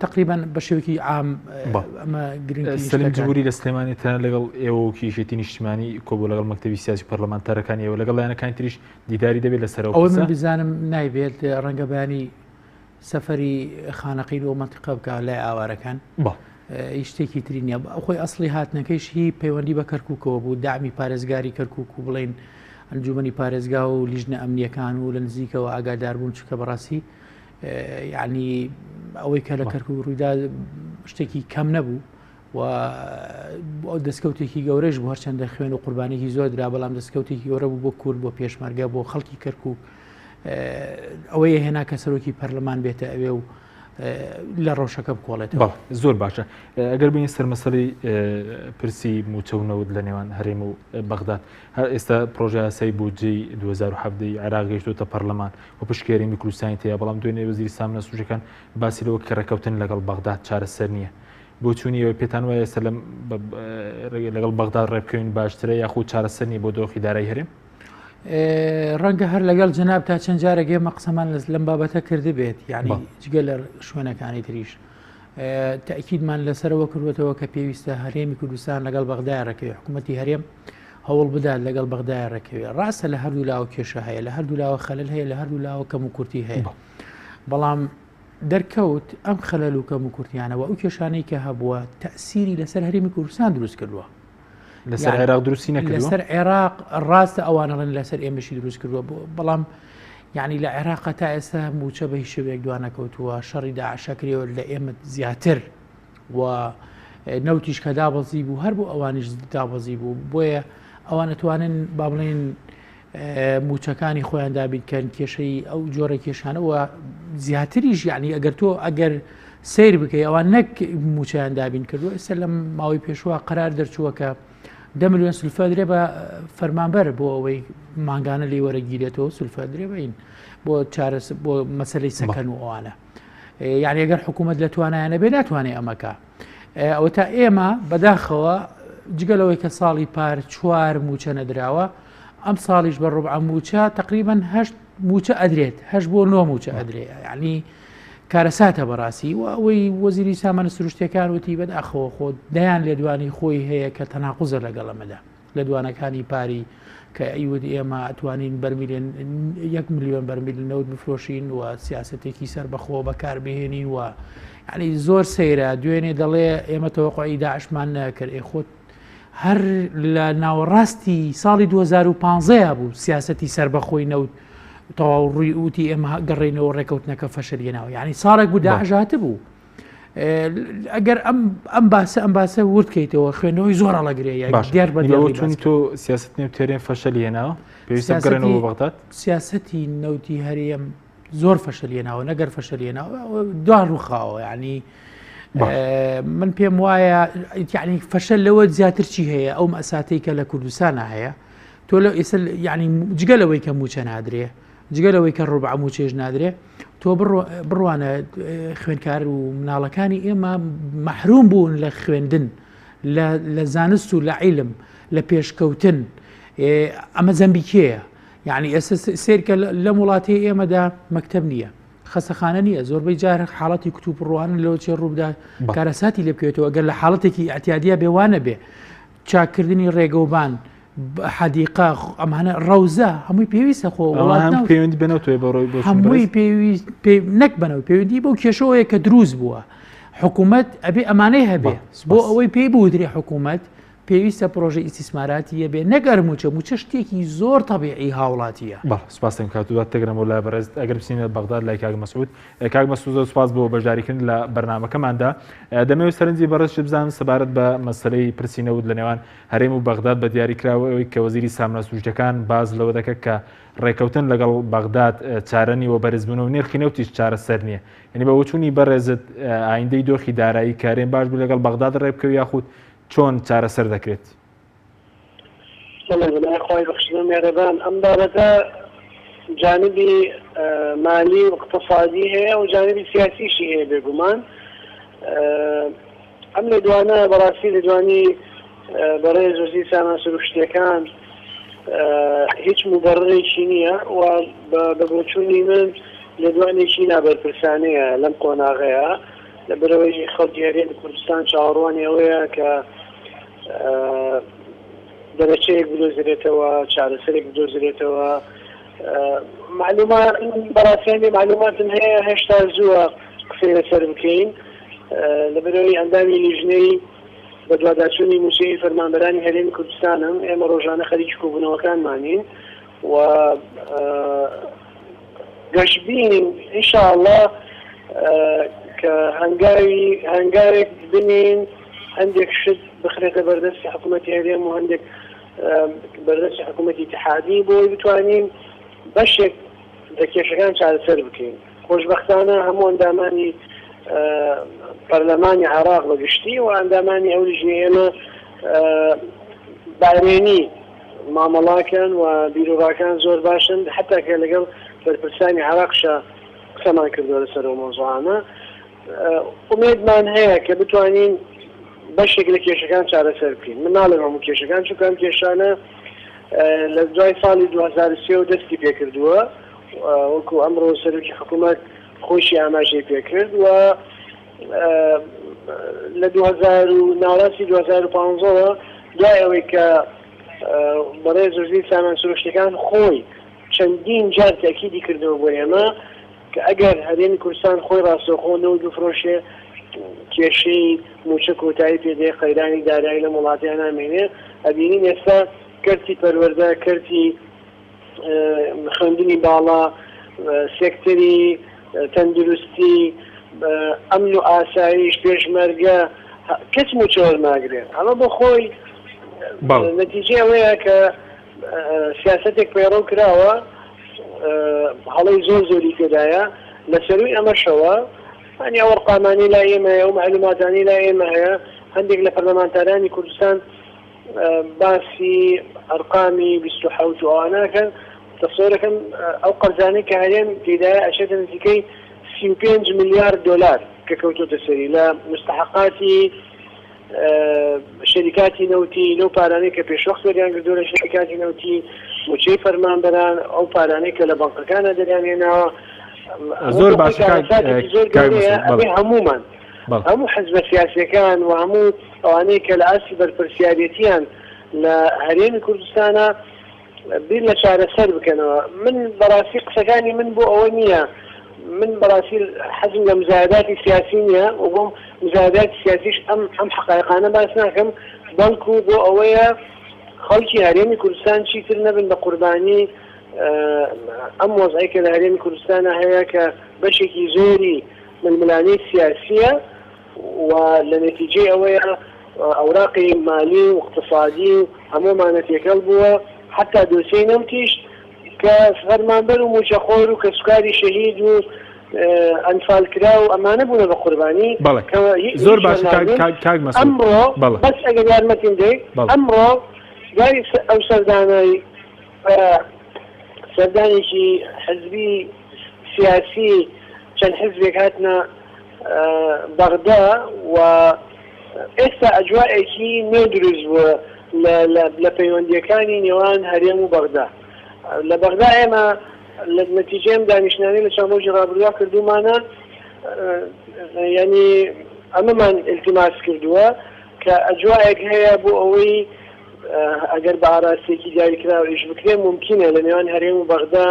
تقریبا بە شێوەیەکی عام ئەمە گرنگ سەلیم جبوری لە سلێمانی تا لەگەڵ ئێوە و یەکێتی نیشتیمانی کۆبوو لەگەڵ مەکتەبی سیاسی پەرلەمانتارەکانی ئێوە لەگەڵ لایەنەکانی تریش دیداری دەبێت لەسەر ئەوە من بزانم نایبێت ڕەنگە بەیانی سەفەری خانەقین و مەنتیقە بکا لای ئاوارەکان هیچ شتێکی تری نییە خۆی ئەسڵی هاتنەکەیش هی پەیوەندی بە کەرکووکەوە بوو دامی پارێزگاری کەرکووک و بڵین ئەنجومەنی پارێزگا و لیژنە ئەمنیەکان و لە نزیکەوە ئاگادار بوون چکە بەڕاستی یعنی ئەوەی کە لە کەرکووک ڕوویدا شتێکی کەم نەبوو و ئەو دەستکەوتێکی گەورەش بوو هەرچەندە خوێن و قوربانێکی زۆر درا بەڵام دەستکەوتێکی گەورە بوو بۆ کورد بۆ پێشمەرگە بۆ خەڵکی کەرکووک ئەوەیە هێنا کە سەرۆکی پەرلەمان بێتە ئەوێ و لە ڕەوشەکە بکۆڵێتەوە. زۆر باشە ئەگەر بینی سەر مەسەلەی پرسی موچە و نەوت لە نێوان هەرێم و بەغداد هەر ئێستا پرۆژە یاسای بودجەی 2017 عێراق گەیشتۆتە پەرلەمان و پشکی هەرێمی کوردستانی تێیە بەڵام دوێنێ وەزیری سامانە سروشتیەکان باسی لەوە کە ڕێککەوتن لەگەڵ بەغداد چارەسەر نییە بۆچوونی ئێوە پێتان وایە ئێستا لەگەڵ بەغداد ڕێبکەوین باشترە یاخود چارەسەر نییە بۆ دۆخی دارایی هەرێم؟ ڕەنگە هەر لەگەڵ جەناب تا چەند جارێک ئێمە قسەمان لەم بابەتە کردبێت یعنی جگە لە شوێنەکانی تریش تاکیدمان لەسەرەوە کردوێتەوە کە پێویستە هەرێمی کوردستان لەگەڵ بەغدای ڕێکەوێ حکوومەتی هەرێم هەوڵ بدات لەگەڵ بەغدای ڕێکەوێ ڕاستە لە هەردوو لاوە کێشە هەیە لە هەردوو لاوە خەلل هەیە لە هەردوو لاوە کەم و کورتی هەیە بەڵام دەرکەوت ئەم خەلل و کەم و کورتیانەوە ئەو کێشانەی کە هەبووە تەسیری لەسەر هەرێمی کوردستان دروست کردووە لەسەر عێراق دروستی نەکردووە؟ لەسەر عێراق ڕاستە ئەوانەڵێن لەسەر ئێمەشی دروست کردووە بەڵام یعنی لە عێراق تا ئێستا موچە بە هیچ شێوەیەک دوانەکەوتووە شەڕی داعشەکرێەوە لە ئێمە زیاتر و نەوتیش کە دابەزی بوو هەر بۆ ئەوانیش دابەزی بوو بۆیە ئەوان ئەتوانن با بڵێن موچەکانی خۆیان دابین کەن کێشەی ئەو جۆرە کێشانەوە زیاتریش یعنی ئەگەر تۆ ئەگەر سیر بکەی ئەوان نەک موچەیان دابین کردو ئێستا لەم ماوەی پێشوە قرار دەرچووە کە دە ملیۆن سولفە درێ بە فەرمانبەر بۆ ئەوەی مانگانە لی وەرەگیرێتەوە سولفە درێ بین بۆ چارەس بۆ مەسلەی سەکەن و ئەوانە یعنی ئەگەر حکوومەت لە توانایانە بێ ناتوانێت ئەمەکە ئەوەتا ئێمە بەداخەوە جگە لەوەی کە ساڵی پار چوار موچە نەدراوە ئەم ساڵیش بە ڕوبعە موچە تقریبان هەشت موچە ئەدرێت هەش بۆ نۆ موچە ئەدرێ یعنی کارەساتە بەڕاستی و ئەوەی وەزیری سامانە سروشتەکان وتی بەداخەوە خۆ دەیان لێدوانی خۆی هەیە کە تەناقوزە لەگەڵ ئەمەدا لێدوانەکانی پاری کە ئەیوت ئێمە ئەتوانین بەرمیلێن یەک ملیۆن بەرمیل نەوت بفرۆشین و سیاسەتێکی سەربەخۆ بەکاربهێنین و یعنی زۆر سەیرە دوێنێ دەڵێ ئێمە تەوەقعی داعشمان نەکرد ئێ خۆت هەر لە ناوەڕاستی ساڵی 2015 بوو سیاسەتی سربەخۆی نەوت تەواو ڕووی وتی ئێمە گەڕێینەوە ڕێکەوتنەکە فەشەل هێناوە یعنی ساڵێک بوو داعش هاتبوو ئەگەر ئەم ئەم باسە ئەم باسە ورد کەیتەوە خوێندنەوەی زۆر هەڵەگرێ دیار بە چونی تۆ سیاست نێو تێرێن فەشەلی هێناوە پێویستە بگەڕێنەوە بەغداد سیاستی نەوتی هەرێم زۆر فەشەل هێناوە نەگەر فەشەل هێناوە دوا ڕووخاوە یعنی من پێم وایە یعنی فەشەل لەوە زیاتر چی هەیە ئەو مەساتەی کە لە کوردستانە هەیە تۆ لە ئێستا یعنی جگە لەوەی کە موچە نادرێ جگە لەوەی کە ڕوبع موچێش نادرێ تۆ بڕوانە خوێنکار و مناڵەکانی ئێمە مەحروم بوون لە خوێندن لە زانست و لە عیلم لە پێشکەوتن ئەمە زەمبی کێیە یعنی ئێستا سێرکە لەم وڵاتی ئێمەدا مەکتب نییە خەسەخانە نییە زۆربەی جار حاڵەتی کتوپڕوانن لەوە چێ ڕووبدا کارەساتی لێ بکەوێتەوە گەر لە حاڵەتێکی ئەتیادە بێوانە بێ چاککردنی ڕێگەوبان حەدیقە ئەمانە ڕەوزە هەمووی پێویستە خۆ وڵات پەیوەندی بەنەوە تۆی بەڕۆی بۆ هەمووی پێویست نەک بەنەوە پەیوەندی بەو کێشەوەیە کە دروست بووە حکوومەت ئەبێ ئەمانەی هەبێ بۆ ئەوەی پێی بودرێ حکوومەت پێویستە پرۆژە ئیسیسماراتی هەبێ نەک ئەر موچە موچە شتێکی زۆر تەبیعی هاوڵاتیە. بەڵێ سوپاس دەکەم کاک دوات دەگرم لای بەڕێز ئەگەر بچینە بەغداد لای کاک مەسعود کاک مەسعود زۆر سوپاس بۆ بەشداریکردن لە بەرنامەکەماندا دەمەوێت سەرنجی بەڕێزت بزانم سەبارەت بە مەسەلەی پرسی نەوت لە نێوان هەرێم و بەغداد بە دیاریکراوە ئەوەی کە وەزیری سامانە سروشتیەکان باس لەوە دەکات کە ڕێکەوتن لەگەڵ بەغداد چارە نییە و بەرزبوونەوە نرخی نەوتیش چارەسەر نییە یعنی بە وچوونی بەڕێزت ئایندەی دۆخی دارایی کارێن باش بوو لەگەڵ بەغداد ڕێبکەوی یاخود چۆن چارەسەر دەکرێت؟ بەڵێ بەناوی خوای بەخشندە و میهرەبان ئەم بابەتە جانبی مالی و اقتصادی هەیە و جانبی سیاسیشی هەیە بێگومان ئەم لێدوانە بەڕاستی لێدوانی بەڕێز وەزیر سامان سروشتیەکان هیچ مبەڕێکی نییە و بە بۆچوونی من لێدوانێکی نابەرپرسانەیە لەم قۆناغەیە لەبەرئەوەی خەڵکی هەرێمی کوردستان چاوەڕوانی ئەوەیە کە دەرەچەیەک بدۆزرێتەوە، چارەسەرێک بدۆزرێتەوە. معلومات بەڕاستی هەندێک معلوماتم هەیە هێشتا زووە قسەی لەسەر بکەین لەبەرئەوەی ئەندامی لیژنەی بەدواداچوونی مووچەی فەرمانبەرانی هەرێمی کوردستانم ئێمە ڕۆژانە خەریکی کۆبوونەوەکانمانین و گەشبینین ان شاء اللە کە هەنگاوی هەنگاوێک بنین هەندێک شت بخرێتە بەردەستی حکوومەتی هەرێم و هەندێک بەردەستی حکوومەتی اتحادی بۆی بتوانین بەشێک لە کێشەکان چارەسەر بکەین خۆشببختانە هەموو ئەندامانی پەرلەمانی عراق بە گشتی و ئەندامانی ئەو لیژنەی ئێمە بارێنی مامەڵاکەن و بیروڕاکان زۆر باشن حتا کە لەگەڵ بەرپرسانی عێراقشا قسەمان کردووە لەسەر ئەو مەوزوعانە ئومێدمان هەیە کە بتوانین بەشێک لە کێشەکان چارەسەر بکەین من ناڵێم هەموو کێشەکان چونکە ئەم کێشانە لە دوای ساڵی 2023 و دەستی پێکردووە وەکو ئەمڕۆ سەرۆکی حکوومەت خۆشی ئاماژەی پێکرد و لە 2000 و ناوەڕاستی 2015ەوە دوای ئەوەی کە بەڕێز وەزیر سامان سروشتەکان خۆی چەندین جار تەئکیدی کردەوە بۆ ئێمە کە ئەگەر هەرێمی کوردستان خۆی ڕاستەوخۆ نەوت بفرۆشێ کێشەی مووچە کۆتایی پێدێ قەیرانی دارایی لەم وڵاتەیان نامێنێ ئەبینین ئێستا کەرتی پەروەردە کەرتی خوێندنی باڵا، سێکتەری تەندروستی، ئەمن و ئاسایش، پێشمەرگە، کەس مووچە وەرناگرێت. ئەمە بۆ خۆی نەتیجەی ئەوەیە کە سیاسەتێک پەیڕەو کراوە هەڵەی زۆر زۆری تێدایە. لە سەرووی ئەمەشەوە هەنی ئەو ئەرقامانەی لای ئێمە هەیە، ئەو مەعلوماتانەی لای ئێمە هەیە، هەندێک لە پەرلەمانتارانی کوردستان باسی ئەرقامی 27 و ئەوانە ئەکەن تەسەورەکەم ئەو قەرزانەی کە هەرێم تێدایە ئەچێتە نزیکەی 35 ملیار دۆلار کە کەوتۆتە سەری لە مستحقاتی شەریکاتی نەوتی لەو پارانەی کە پێشوەخت وەریان گردووە لە شەریکاتی نەوتی موچەی فەرمانبەران ئەو پارانەی کە لە بانقەکانە دەریان هێناوە زۆر باش زۆر گەورەیە هەموومان هەموو حزبە سیاسیەکان و هەموو ئەوانەی کە لە ئاستی بەرپرسیارێتیان لە هەرێمی کوردستانە بیر لە چارەسەر بکەنەوە. من بەڕاستی قسەکانی من بۆ ئەوە نییە، من بەڕاستی حەزم لە مزایەداتی سیاسی نییە و بۆ مزایەداتی سیاسیش ئەم ئەم حەقایقانە باس ناکەم، بەڵکو بۆ ئەوەیە خەڵکی هەرێمی کوردستان چیتر نەبن بە قوربانی. ئەم وەزعەی کە لە هەرێمی کوردستانا هەیە کە بەشێکی زۆری ململانێی سیاسییە و لە نەتیجەی ئەوەیە ئەوراقی مالی و اقتصادی و هەموومانە تێکەڵ بووە حتا دۆسیەی نەوتیش کە فەرمانبەر و مووچەخۆر و کەسوکاری شەهید و ئەنفالکراو ئەمانە بوونە بە قوربانی بەڵێ زۆر باش کاک مەسعود ئەمڕۆ بەس ئەگەر یارمەتیم دەی ئەمڕۆ دوای ئەو سەردانەی سەردانێکی حزبی سیاسی چەند حزبێک هاتنە بەغدا و ئێستا ئەجوائێکی نوێ دروست بووە لە پەیوەندیەکانی نێوان هەرێم و بەغدا لە بەغدا ئێمە لە نەتیجەی ئەم دانیشتنانەی لە چەند ڕۆژی ڕابردووە کردوومانە یعنی ئەمەمان ئیلتیماس کردووە کە ئەجوائێک هەیە بۆ ئەوەی ئەگەر بە ئاراستەیەکی دیاریکراو ئیش بکرێ مومکینە لە نێوان هەرێم و بەغدا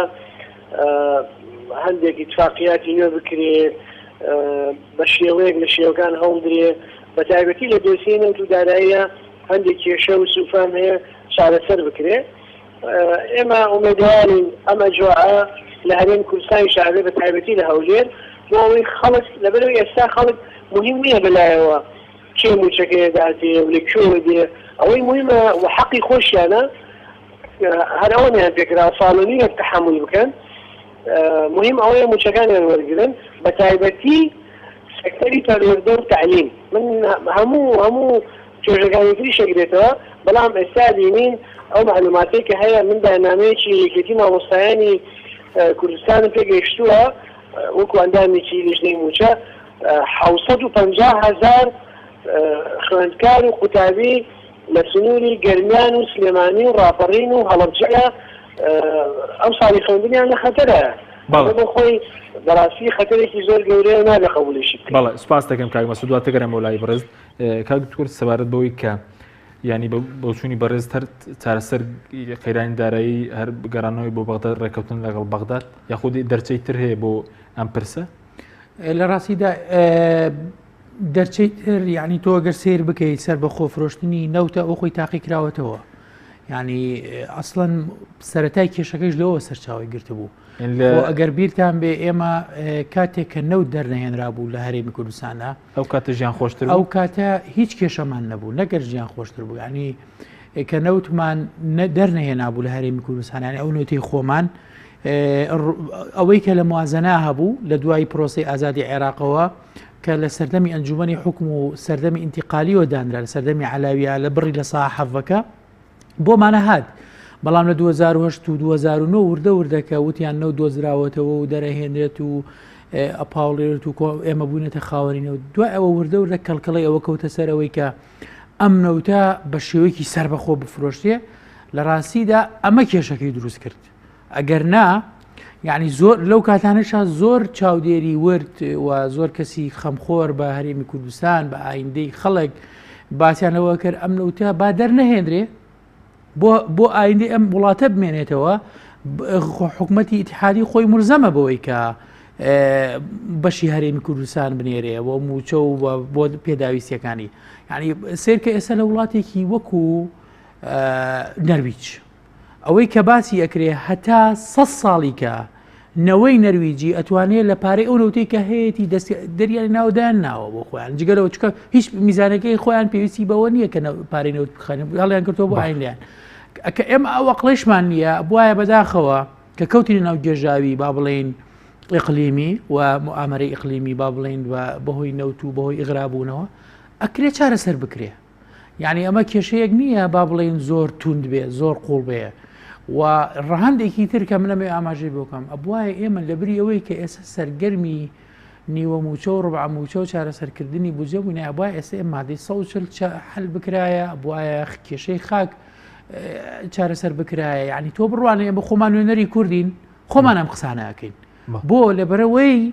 هەندێک ئیتفاقیاتی نوێ بکرێ بە شێوەیەک لە شێوەکان هەوڵدرێ بە تایبەتی لە دۆسیەی نەوت و داراییە هەندێک کێشە و سوفان هەیە چارەسەر بکرێ ئێمە ئومێدەوارین ئەم ئەجواءە لە هەرێم کوردستانی شعبێ بە تایبەتی لە هەولێر بۆ ئەوەی خەڵک لەبەرەوەی ئێستا خەڵک مهم نییە بەلایەوە کێ مووچەکەی ئەداتێ و لە کوێوە دێ، ئەوەی موهیمە و حەقی خۆشیانە هەر ئەوەنەیان پێکراوە ساڵ و نیوێک تەحەمول بکەن، موهیم ئەوەیە مووچەکانیان وەرگرن، بە تایبەتی سێکتەری پەروەردە و تەعلیم، من هەموو هەموو توێژەکانی تریش ئەگرێتەوە، بەڵام ئێستا بینین ئەو مەعلوماتەی کە هەیە، من بەیاننامەیەکی یەکێتی مامۆستایانی کوردستانم پێگەیشتووە وەکو ئەندامێکی لیژنەی مووچە، 750 هەزار خوێندکار و قوتابی لە سنووری گەرمیان و سلێمانی و ڕاپەڕین و هەڵەبجەیە ئەم ساڵی خوێندنیان لە خەتەرە. بەڵێ. بۆ خۆی بەڕاستی خەتەرێکی زۆر گەورەیە و نابێ قبوڵیشی بکەین. بەڵێ سوپاس دەکەم کاک مەسعود دواتر گەڕێمەوە لای بەڕێز کاک دکتۆر سەبارەت بەوەی کە ینی بۆچوونی بەڕێز هەر چارەسەر قەیرانی دارایی هەر گەڕانەوەی بۆ بەغداد ڕێککەوتن لەگەڵ بەغداد یاخود دەرچەی تر هەیە بۆ ئەم پرسە؟ لە ڕاستیدا دەرچەی تر یعنی تۆ گەر سیر بکەیت سەر بە خۆفرۆشتنی نەوتە ئەو خۆی تاقی کراوەتەوە ینی ئەسڵەن سەتای کێشەکەش لەوە سەرچاوی گرتبوو ئەگەر بیرتان بێ ئێمە کاتێک کە نەوت دەرنەهێنرا بوو لە هەرێمی کوردستانە ئەو کاتە ژیان خۆشتر ئەو کاتە هیچ کێشەمان نەبوو نەگەر ژیان خۆشتر بوو ینی کە نەوتمان دەرنەهێنا بوو لە هەرێمی کوردستانیانی ئەو نوتی خۆمان ئەوەی کە لە موازنە هەبوو لە دوای پرۆسەی ئازادی عێراقەوە کە لە سەردەمی ئەنجومەنی حکوم و سەردەمی ئینتیقالیەوە دانرا لە سەردەمی علاویە لە بڕی لە سا حەڤەکە بۆمانە هات بەڵام لە 2008 و 2009 وردە وردەکە وتیان نەو دۆزراوەتەوە و دەرەهێنرێت و ئەپاڵێت و ئێمە بوونەتە خاوەنینەوە دوای ئەوە وردە وردە کەڵکەڵی ئەوە کەوتە سەرەوەی کە ئەم نەوتە بە شێوەیەکی سربەخۆ بفرۆشتێ لە ڕاستیدا ئەمە کێشەکەی دروست کرد ئەگەر نا یعنی زۆر لەو کاتانەشا زۆر چاودێری ورد و زۆر کەسی خەمخۆر بە هەرێمی کوردستان بە ئایندەی خەڵک باسییان لەوە کرد ئەم نەوتە با دەرنەهێنرێ بۆ بۆ ئایندەی ئەم وڵاتە بمێنێتەوە حکوومەتی ئیتحادی خۆی مرزەمە بەوەی کە بەشی هەرێمی کوردستان بنێرێ بۆ موچە و بۆ پێداویستیەکانی یعنی سێرکە ئێستا لە وڵاتێکی وەکو نەرویج ئەوەی کە باسی ئەکرێ هەتا سە ساڵی کە نەوەی نەرویجی ئەتوانێ لە پارەی ئەو نەوتەی کە هەیەی دەست دەریانی ناودایان ناوە بۆ خۆیان جگەلەوە چکە هیچ میزانەکەی خۆیان پێویستی بەوە نییە کە پارەی نەوت بخەن هەڵیان کردەوە بۆ ئاینیان کە ئێمە ئەو ئەقڵیشمان نییە بواە بەداخەوە کە کەوتینە ناو گێژاوی با بڵێین ئیقلیمی و موئامەرەی ئیقلیمی با بڵێین و بەهۆی نەوت و بەهۆی ئیغرابوونەوە ئەکرێ چارەسەر بکرێ یعنی ئەمە کێشەیەک نییە با بڵێین زۆر توند بێ زۆر قوڵ بێ و ڕەهەندێکی تر کە منەمێ ئاماژەی بۆکەم ئەبواە ئێمە لەبری ئەوەی کە ئێستا سەرگەرمی نیوە موچە و ڕبع موچە و چارەسەرکردنی بودجە بووینە ئەبوایە ئێستا ئێمە مادەی 140 حل بکرایە ئەبوایە کێشەی خاک چارەسەر بکرایە یعنی تۆ بڕوانێ ئێمە خۆمان نوێنەری کوردین خۆمان ئەم قسانە ئەکەین بۆ لەبەرەوەی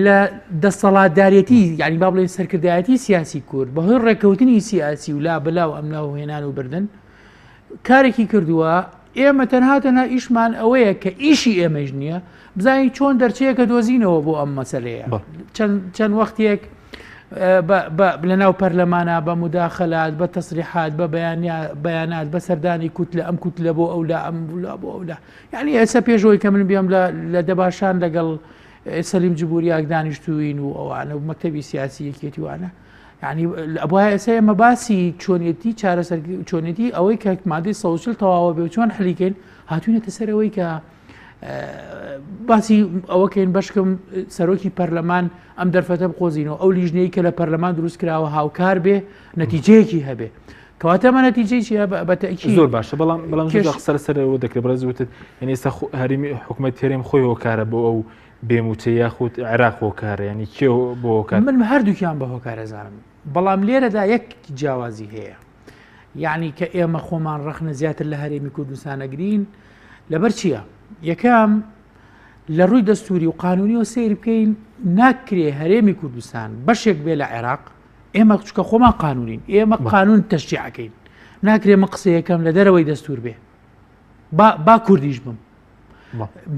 لە دەسەڵاتدارەتی یعنی با بڵێن سەرکردایەتی سیاسی کورد بەهۆی ڕێککەوتنی سیاسی و لا بەلا و ئەملا و هێنان و بردن کارێکی کردووە ئێمە تەنها تەنها ئیشمان ئەوەیە کە ئیشی ئێمەش نییە بزانین چۆن دەرچەیەکە دۆزینەوە بۆ ئەم مەسلەیە چەند وەختێک لە ناو پەرلەمانە بە مداخلات بە تەسریحات بە بەیانات بە سەردانی کوتلە ئەم کوتلە بۆ ئەولا ئەم لا بۆ ئەولا یعنی ئێستا پێشەوەی کە من بێم لە دەباشان لەگەڵ سەلیم جبوریاک دانیشتوین و ئەوانە و مەکتەبی سیاسی یەکێتی وانە یعنی ئەبوایە ئێستا ئێمە باسی چۆنیەتی چارەسەر چۆنیەتی ئەوەی کە مادەی 140 تەواوە بێ و چۆن حلیکەین هاتوینەتە سەر ئەوەی کە باسی ئەوەکەین بەشکم سەرۆکی پەرلەمان ئەم دەرفەتە بقۆزینەوە ئەو لیژنەی کە لە پەرلەمان دروست کراوە هاوکار بێ نەتیجەیەکی هەبێ کەواتە ئەمە نەتیجەی چیە بە تەئکید زۆر باشە بەڵام بەڵام زۆر قسە لەسەر ئەوە دەکرێت بەڕێز وتت یعنی ئێستا هەرێمی حکومەت هەرێم خۆی هۆکارە بۆ ئەو بێموچە یاخود عێراق هۆکارە ینی کێ بۆ هۆکار من هەردووکیان بە هۆکارە زانم بەڵام لێرەدا یەک جیاوازی هەیە یعنی کە ئێمە خۆمان ڕەخنە زیاتر لە هەرێمی کوردستانەگرین لەبەر چییە یەکەم لە ڕووی دەستوری و قانونیەوە سەیر بکەین ناکرێ هەرێمی کوردستان بەشێک بێ لە عێراق ئێمە چکە خۆمان قانونین ئێمە قانون تەشجیعەکەین ناکرێ من قسەیەکەم لە دەرەوەی دەستور بێ با با کوردیش بم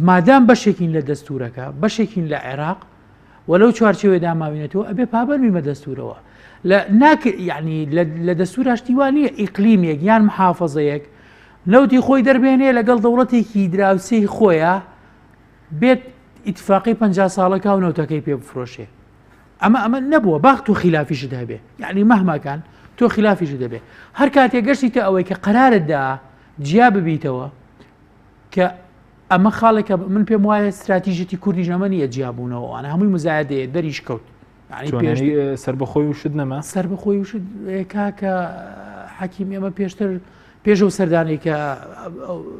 مادام بەشێکین لە دەستورەکە بەشێکین لە عێراق و لەو چوارچێوەدا ماوینەتەوە ئەبێ پابەند بین بە دەستورەوە لە ناک یعنی لە دەستورا شتی وا نییە ئیقلیمێک یان محافظەیەک نەوتی خۆی دەربێنێ لەگەڵ دەوڵەتێکی دراوسێی خۆیە بێت ئیتفاقی پ ساڵەکە و نەوتەکەی پێ بفرۆشێ ئەمە ئەمە نەبووە باخ تۆ خیلافیشت هەبێ یعنی مەهماکان تۆ خلافیشت دەبێ هەر کاتێک گەشتیتە ئەوەی کە قەرارت دا جیا ببیتەوە کە ئەمە خاڵێکە من پێم وایە استراتیژیەتی کوردیش ئەمە نییە جیابوونەوە ئەوانە هەمووی مزایدەیە دەریش کەوت سربەخۆی و شت نەما سربەخۆی و شت کاکە حەکیم ئێمە پێشتر پێش ئەو سەردانەی کە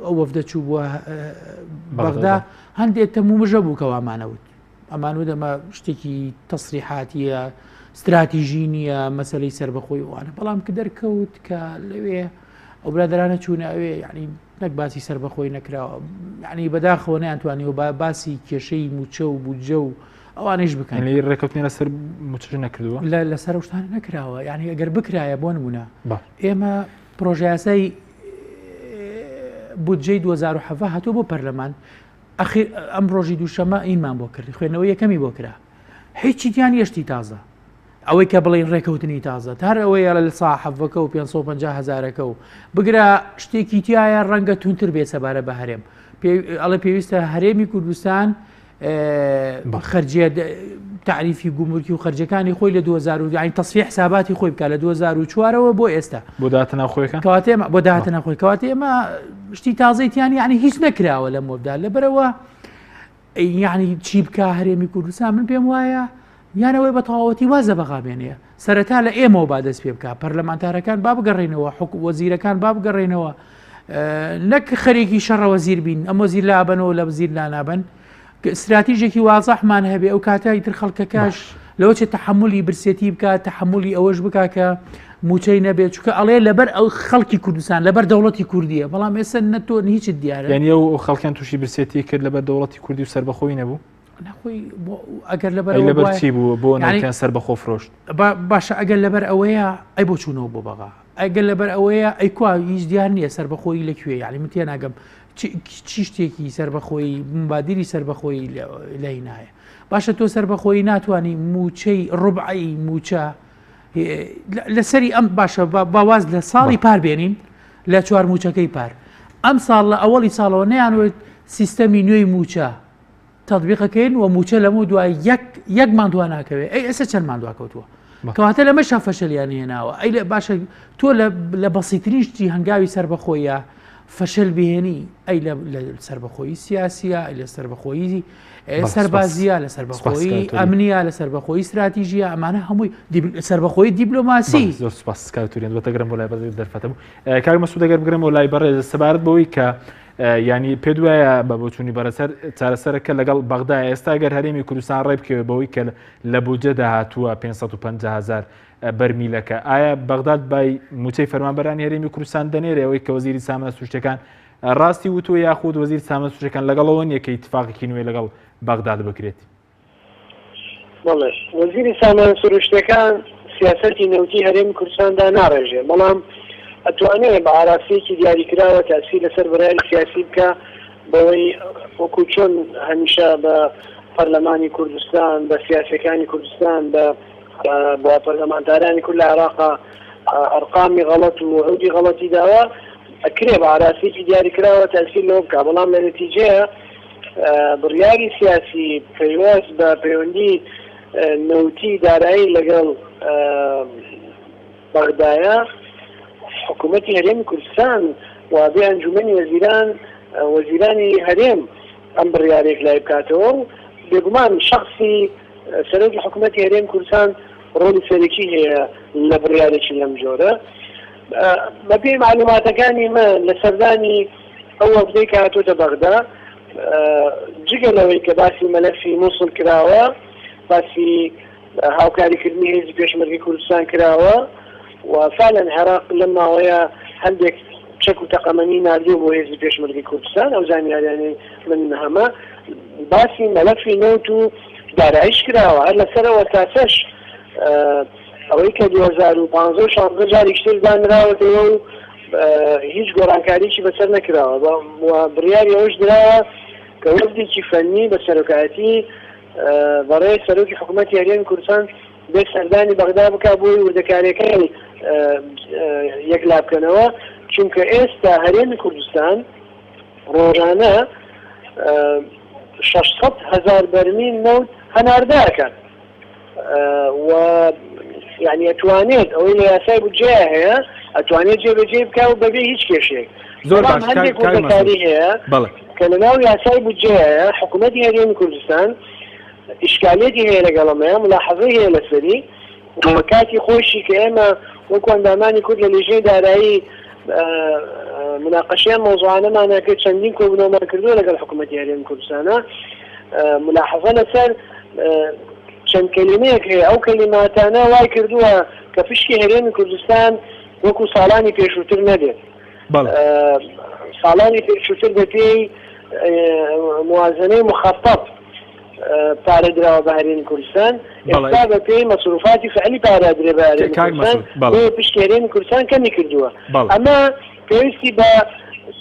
ئەو وەفدە چوو بووە بەغدا هەندێک تەمومژە بوو کە وامانەوت ئەمان وت ئەمە شتێکی تەسریحاتیە ستراتیژی نییە مەسلەی سربەخۆی وانە بەڵام کە دەرکەوت کە لەوێ ئەو برادرانە چوونە ئەوێ یعنی نەک باسی سربەخۆی نەکراوە یعنی بەداخەوە نیانتوانیوە با باسی کێشەی موچە و بودجە و ئەوانیش بکەن ڕێکوتنی لەسەر موچەش نەکردووە لەسەر شتان نەکراوە یعنی ئەگەر بکرایە بۆ نمونە ئێمە پرۆژیاسای بودجەی 2017 هاتووە بۆ پەرلەمان ئەخیر ئەم ڕۆژی دووشەمە ئینمان بۆ کرد خوێندنەوەی یەکەمی بۆ کرا هیچی تیان نیە شتی تازە ئەوەی کە بڵین ڕێکەوتنی تازە تار ئەوەیە لە سا حەڤەکە و 550 هزارەکە و بگرە شتێکی تایە ڕەنگە تونتر بێ سەبارە بە هەرێم ئەڵێ پێویستە هەرێمی کوردستان خەرجیە تعریفی گومرکی و خەرجەکانی خۆی لە 2000 یعنی تەسفی حساباتی خۆی بکە لە 2004ەوە بۆ ئێستا بۆ داهاتە ناوخۆیەکان کەواتە ئێمە بۆ داهاتە ناوخۆی کەواتە ئێمە شتی تازەی تیان یعنی هیچ نەکراوە لەم وەبدا لەبەرەوە یعنی چی بکە هەرێمی کوردستان من پێم وایە یانەوەی بە تەواوەتی وازە بەغا بێنێ سەرەتا لە ئێمەوە با دەست پێ بکە پەرلەمانتارەکان با بگەڕێنەوە حکو وەزیرەکان با بگەڕێنەوە نەک خەرێکی شەڕە وەزیر بین ئەم وەزیر لابەنەوە لە وەزیر لانابن استراتیژێکی وازحمان هەبێ ئەو کاتە ئیتر خەڵکەکەش لەوە چێ تەحملی برسێتی بکات تەحملی ئەوەش بکا کە موچەی نەبێت چونکە ئەڵێ لەبەر ئەو خەڵکی کوردستان لەبەر دەوڵەتی کوردیە بەڵام ئێستا نە تۆ هیچت دیارە یعنی ئەو خەڵکیان تووشی برسێتی کرد لەبەر دەوڵەتی کوردی و سەربەخۆی نەبوو نەخۆی ئەگەر لەبەر لەبەر چی بوو بۆ نەوتیان سەربەخۆ فرۆشت باشە ئەگەر لەبەر ئەوەیە ئەی بۆ چوونەوە بۆ بەغا ئەگەر لەبەر ئەوەیە ئەی کوا هیچ دیار نییە سەربەخۆیی لە کوێ یعنی من تێناگەم چی شتێکی سەربەخۆیی مبادیری سەربەخۆیی لای نایە باشە تۆ سەربەخۆیی ناتوانانی موچەی ڕبعی موچە لەسەری ئەم باشە باواز لە ساڵی پار بێنین لە چوار موچەکەی پار ئەم ساڵ لە ئەوەڵی ساڵەوە نیانوت سیستەمی نوێی موچە تەتبیقەکەین و موچە لەمە دوای یەک یەک مان دوا ناکەوێ ئەی ئێستا چەند مان دوا کەوتووە کەواتە لەمەشا فەشەلیان هێناوە ئەی لە باشە تۆ لە بەسیترین شتی هەنگاوی سەربەخۆیە فەشەل بهێنی ئەی لە سەربەخۆیی سیاسیە ئەی لە سەربەخۆیی سەربازیە لە سەربەخۆیی ئەمنیە لە سەربەخۆیی استراتیژیە ئەمانە هەمووی سەربەخۆی دیبلۆماسی زۆر سپاس کاک توریان بەتەگرم بۆ لای بەڕێز دەرفەتە بوو کاک مەسعود ئەگەر بگرم بۆ لای بەڕێز سەبارەت بەوەی کە ینی پێ دوایە بە بۆچوونی بەرەسەر چارەسەرەکە لەگەڵ بەغدا ئێستا گەر هەرێمی کوردستان ڕێ بکەوێت بەوەی کە لە بودجەدا هاتووە 550 هزار بەرمیلەکە ئایا بەغداد بای موچەی فەرمانبەرانی هەرێمی کوردستان دەنێرێ ئەوەی کە وەزیری سامانە سروشتەکان ڕاستی وتووە یاخود وەزیر سامانە سروشتەکان لەگەڵەوە نییە کە ئیتفاقێکی نوێ لەگەڵ بەغداد بکرێت؟ بەڵێ وەزیری سامانە سروشتەکان سیاسەتی نەوتی هەرێمی کوردستان داناڕێژێ بەڵام ئەتوانێ بە ئاراستەیەکی دیاریکراوە تاسیر لەسەر بڕیاری سیاسی بکە بەوەی وەکو چۆن هەمیشە بە پەرلەمانی کوردستان بە سیاسەکانی کوردستان بە. بۆ پەرلەمانتارانی کورد لە عێراقا ئەرقامی غەڵەت و وعودی غەڵەتی داوە، ئەکرێ بە ئاراستەیەکی دیاریکراوە تەئسیر لەوە بکا، بەڵام لە نەتیجەیە بڕیاری سیاسی پەیوەست بە پەیوەندی نەوتی دارایی لەگەڵ بەغدایە، حکوومەتی هەرێمی کوردستان و بێ ئەنجوومەنی وەزیران وەزیرانی هەرێم ئەم بڕیارە یەکلایی بکاتەوە و بێگومان شەخسی سەرۆکی حکوومەتی هەرێم کوردستان ڕۆڵی سەرەکی هەیە لە بڕیارێکی لەم جۆرە. بەپێی مەعلوماتەکانی من لە سەردانی ئەو وەفدەی کە هاتۆتە بەغدا جگە لەوەی کە باسی مەلەفی موسڵ کراوە، باسی هاوکاریکردنی هێزی پێشمەرگەی کوردستان کراوە و فعلا عێراق لەم ماوەیە هەندێک چەک و تەقەمەنی ناردووە بۆ هێزی پێشمەرگەی کوردستان، ئەو زانیاریانەی من هەمە باسی مەلەفی نەوت و داراییش کراوە، هەر لەسەر ئەو ئەساسەش ئەوەی کە 2015 و 16 جارێکی تر دانراوەتەوە و هیچ گۆڕانکاریی بەسەر نەکراوە و بڕیاری ئەوەش دراوە کە وەفدێکی فەنی بە سەرۆکایەتی بەڕێز سەرۆکی حکوومەتی هەرێمی کوردستان بێت سەردانی بەغدا بکات بۆی وردەکارییەکانی یەکلا بکەنەوە، چونکە ئێستا هەرێمی کوردستان ڕۆژانە 600 هەزار بەرمیل نەوت هەناردە ئەکات و یعنی ئەتوانێت ئەوەی لە یاسای بودجەیە هەیە ئەتوانێت جێبەجێ بکا و بەبێ هیچ کێشەیەک. زۆر بەڵام باش هەندێک کاک مەسعود وردەکاری هەیە بەڵێ. کە لەناو یاسای بودجەیە هەیە حکوومەتی هەرێمی کوردستان ئیشکالیەتی هەیە لەگەڵ ئەمەیە ملاحەزەی هەیە لەسەری و کاتی خۆیشی کە ئێمە وەکو ئەندامانی کورد لە لیژنەی دارایی مناقەشەی ئەم مەوزوعانەمان کرد چەندین کۆبوونەوەمان کردووە لەگەڵ حکوومەتی هەرێمی کوردستانە ملاحەزە لەسەر چەند کەلیمەیەک هەیە ئەو کەلیماتانە وای کردووە کە پشکی هەرێمی کوردستان وەکو ساڵانی پێشووتر نەبێت. ساڵانی پێشووتر بەپێی موازنەی مخەتەت پارە دراوە بە هەرێمی کوردستان، ئێستا بەپێی مەسروفاتی فعلی پارە ئەدرێ بە هەرێمی کوردستان، بۆیە پشکی هەرێمی کوردستان کەمی کردووە. ئەمە پێویستی بە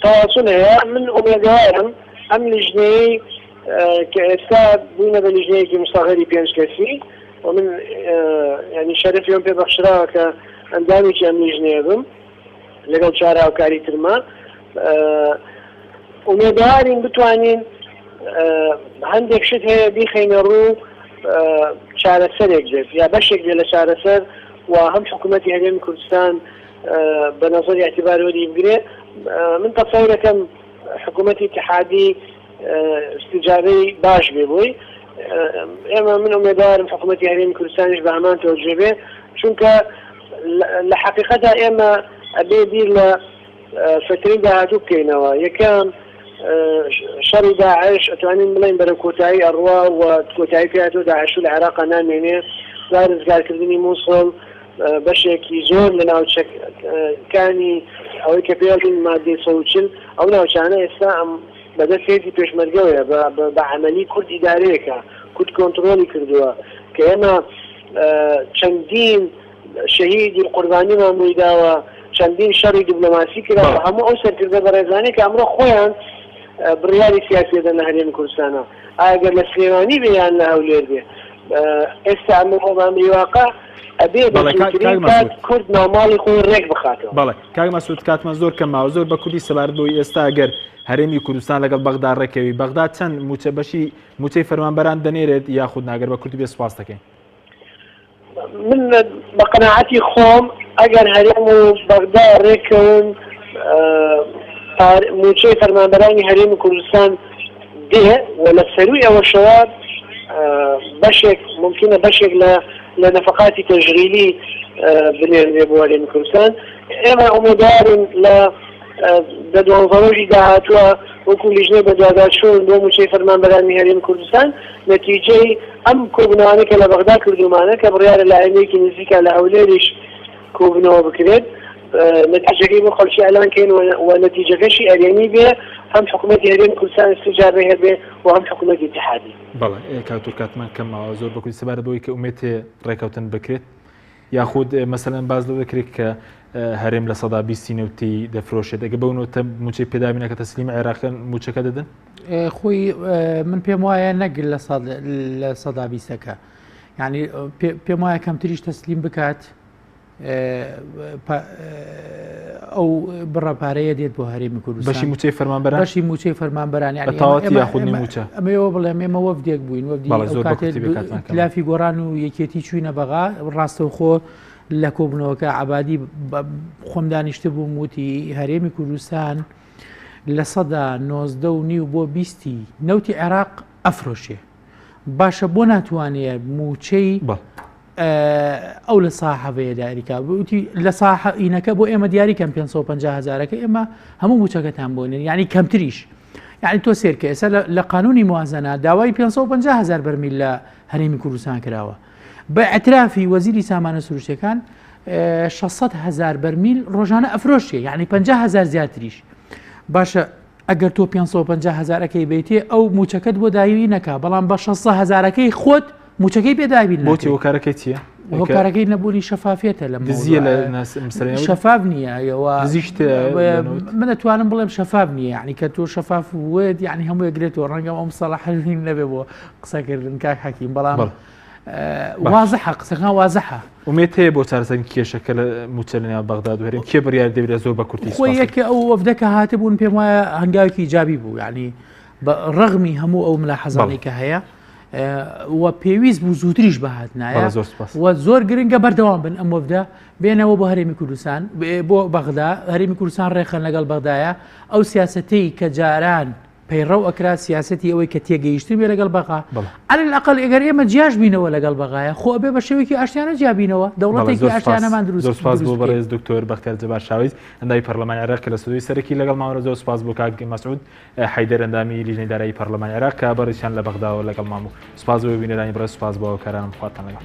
تەواصل هەیە. من ئومێدەوارم ئەم لیژنەیەی کە ئێستا بووینە بە لیژنەیەکی مستەغەری پێنج کەسی و من یانی شەرەفی ئەوم پێ بەخشراوە کە ئەندامێکی ئەم لیژنەیە بم لەگەڵ چوار هاوکاری ترما ئومێدەوارین بتوانین هەندێک شت هەیە بیخەینە ڕوو چارەسەرێک بێت یا بەشێک بێت لە چارەسەر و هەم حکوومەتی هەرێمی کوردستان بە نەزەری اعتبار وەری بگرێ من تەسەورەکەم حکوومەتی اتحادی ئیستیجابەی باش بێ بۆی ئێمە من ئومێدوارم حکوومەتی هەرێمی کوردستانیش بە هەمان تەوجێ بێ چونکە لە حەقیقەتا ئێمە ئەبێ بیر لە فترەی داهاتوو بکەینەوە یەکەم شەڕی داعش ئەتوانین بڵێن بەرەو کۆتایی ئەڕوا و کۆتایی پێاتۆ داعش لە عێراقا نامێنێ دوای ڕزگارکردنی مووسڵ بەشێکی زۆر لە ناوچەکانی ئەوەی کە پێڵین مادەی 140 ئەو ناوچانە ئێستا ئەم بەدەست هێزی پێشمەرگەوەیە بە عەمەلی کورد ئیدارەیەکە کورد کۆنتڕۆڵی کردووە کە ئێمە چەندین شەهید و قوربانیمان بۆی داوە چەندین شەڕی دیبلۆماسی کراوە هەموو ئەو سەرکردە بەڕێزانەی کە ئەمڕۆ خۆیان بڕیاری سیاسی دەدەن لە هەرێمی کوردستانە ئەگەر لە سلێمانی بێ یان لە هەولێر بێ ئێستا ئەمە بۆ بە ئەمری واقع ئەبێ بە زووترین کات کورد ناوماڵی خۆی ڕێک بخاتەوە. بەڵێ کاک مەسعود کاتمان زۆر کەم ماوە زۆر بە کوردی سەبارەت بەوەی ئێستا گەر هەرێمی کوردستان لەگەڵ بەغدا ڕێکەوی بەغدا چەند موچە بەشی موچەی فەرمانبەران دەنێرێت یاخود ناگەر بە کوردی بێ سوپاس دەکەین. من بە قەناعەتی خۆم ئەگەر هەرێم و بەغدا ڕێککەون موچەی فەرمانبەرانی هەرێمی کوردستان دێ و لە سەروی ئەوەشەوە بەشێک ممکنە بەشێک لە لە نەفقاتی تەژغیلی بنێردرێ بۆ هەرێمی کوردستان ئێمە ئومێدوارین لە دە دوانزە ڕۆژی داهاتووە وەکو لیژنەی بەدواداچوون بۆ مووچەی فەرمانبەرانی هەرێمی کوردستان نەتیجەی ئەم کۆبوونەوانەی کە لە بەغدا کردوومانە کە بڕیارە لە ئایندەیەکی نزیکا لە هەولێریش کۆبوونەوە بکرێت نەتیجەکەی بۆ خەڵکی ئەلان کەین و نەتیجەکەشی ئەرێنی بێ هەم حکوومەتی هەرێمی کوردستان استجابەی هەبێ و هەم حکوومەتی اتحادی. بەڵێ کاک تورک کاتمان کەم ماوە زۆر بەکوردی سەبارەت بەوەی کە ئومێد ڕێکەوتن بکرێت یاخود مەسەلەن باس لەوە دەکرێت کە هەرێم 20% نەوتی دەفرۆشێت ئەگە بەو نەوتە موچەی پێدابینەکە تەسلیم عێراقیان موچەکە دەدەن خۆی من پێم وایە نەک لە سەدا بیستەکە. یعنی پێم وایە کەمتریش تەسلیم بکات ئەو بڕە پارەیە دێت بۆ هەرێمی کوردستان بەشی موچەی فەرمانبەران بەشی موچەی فەرمانبەران یعنی تەواوەتی یاخود نیو موچە ئەمەوە بڵێم ئێمە وەفدێک بووین وەفدی ئەو کاتێ ئیتلافی گۆڕان و یەکێتی چووینە بەغا ڕاستەوخۆ لە کۆبوونەوەکە عەبادی خۆم دانیشتبووم وتی هەرێمی کوردستان 19% بۆ 20 نەوتی عێراق ئەفرۆشێ باشە بۆ ناتوانێ موچەی ئەو لە ساحەبەیە داریکا وتی لە ساحینەکە بۆ ئێمە دیاری کەم 550 هزارەکە ئێمە هەموو موچەکەتان بۆ نێن یعنی کەمتریش یعنی تۆ سێرکە ئێستا لە قانونی موازنە داوای 550 هزار بەرمیل لە هەرێمی کوردستان کراوە بە ئەترافی وەزیری سامانە سروشتەکان 600 هزار بەرمیل ڕۆژانە ئەفرۆشێ یعنی 50 هزار زیاتریش باشە ئەگەر تۆ 550 هزارەکەی بیتێ ئەو موچەکەت بۆ داوی نەکا بەڵام بە 600 هزارەکەی خۆت موچەکەی پێ دابین بۆچی هۆکارەکەی چییە؟ هۆکارەکەی نەبوونی شەفافیەتە لە دزیە لە شەفاف نییە ئەوە من دەتوانم بڵێم شەفاف نییە یعنی کە تۆ شەفاف وت یعنی هەموو یەگرێتەوە ڕەنگە ئەم سەڵاحین نەبێ بۆ قسەکردن کاک حەکیم بەڵام وازحە قسەکان وازحە ئومێد هەیە بۆ چارەسەری کێشەکە لە موچە لە نێوان بەغداد و هەرێم کێ بڕیار دەبێت زۆر بە کورتی خۆی یەکێ ئەو وەفدەکە هاتبوون پێم وایە هەنگاوێکی ئیجابی بوو یعنی بە ڕەغمی هەموو ئەو ملاحەزانەی کە هەیە و پێویست بوو زووتریش بهاتنایە و زۆر گرنگە بەردەوام بن ئەم وەفدە بێنەوە بۆ هەرێمی کوردستان بۆ بەغدا هەرێمی کوردستان ڕێخەن لەگەڵ بەغدایە ئەو سیاسەتەی کە جاران پەیڕەو ئەکرا سیاسەتی ئەوەی کە تێگەیشتن بێ لەگەڵ بەغا علی الاقل ئەگەر ئێمە جیاش بینەوە لەگەڵ بەغایە خۆ ئەبێ بە شێوەیەکی ئاشتیانە جیابینەوە دەوڵەتێکی ئاشتیانەمان دروست زۆر سپاس بۆ بەڕێز دکتۆر بەختیار جەبار شاویز ئەندامی پەرلەمانی عێراق کە لە ستۆدیۆی سەرەکی لەگەڵ ماوەرە زۆر سپاس بۆ کاک مەسعود حەیدەر ئەندامی لیژنەی دارایی پەرلەمانی عێراق کە بەڕێزیان لە بەغداوە لەگەڵمان بوو سپاس بۆ بینەرانی بەڕێز سپاس بۆ هاوکارانم خواتان لەگەڵ.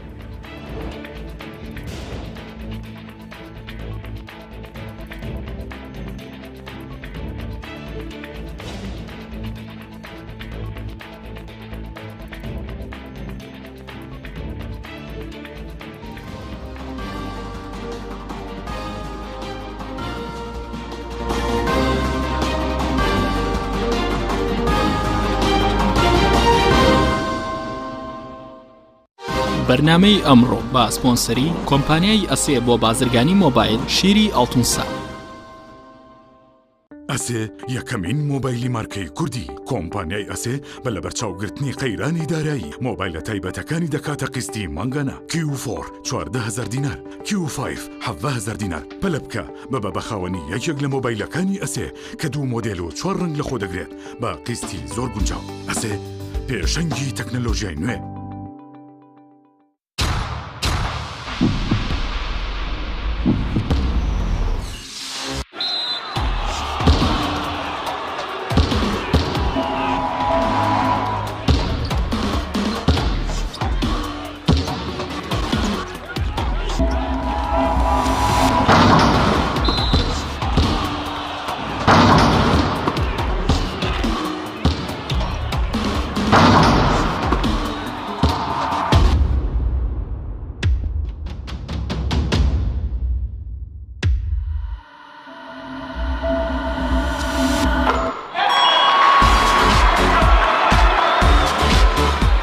بەرنامەی ئەمڕۆ بە سپۆنسەری کۆمپانیای ئەسێ بۆ بازرگانی مۆبایل شیری ئاڵتونسا. ئەسێ یەکەمین مۆبایلی مارکەی کوردی، کۆمپانیای ئەسێ بە لەبەرچاوگرتنی قەیرانی دارایی، مۆبایلە تایبەتەکانی دەکاتە قیستی مانگانە، کیو فۆر 14 هەزار دینار، کیو فایڤ 17 هەزار دینار، پەلە بکە ببە بە خاوەنی یەکێک لە مۆبایلەکانی ئەسێ کە دوو مۆدێل و چوار ڕەنگ لەخۆ دەگرێت بە قیستی زۆر گونجاو. ئەسێ پێشەنگی تەکنەلۆژیای نوێ.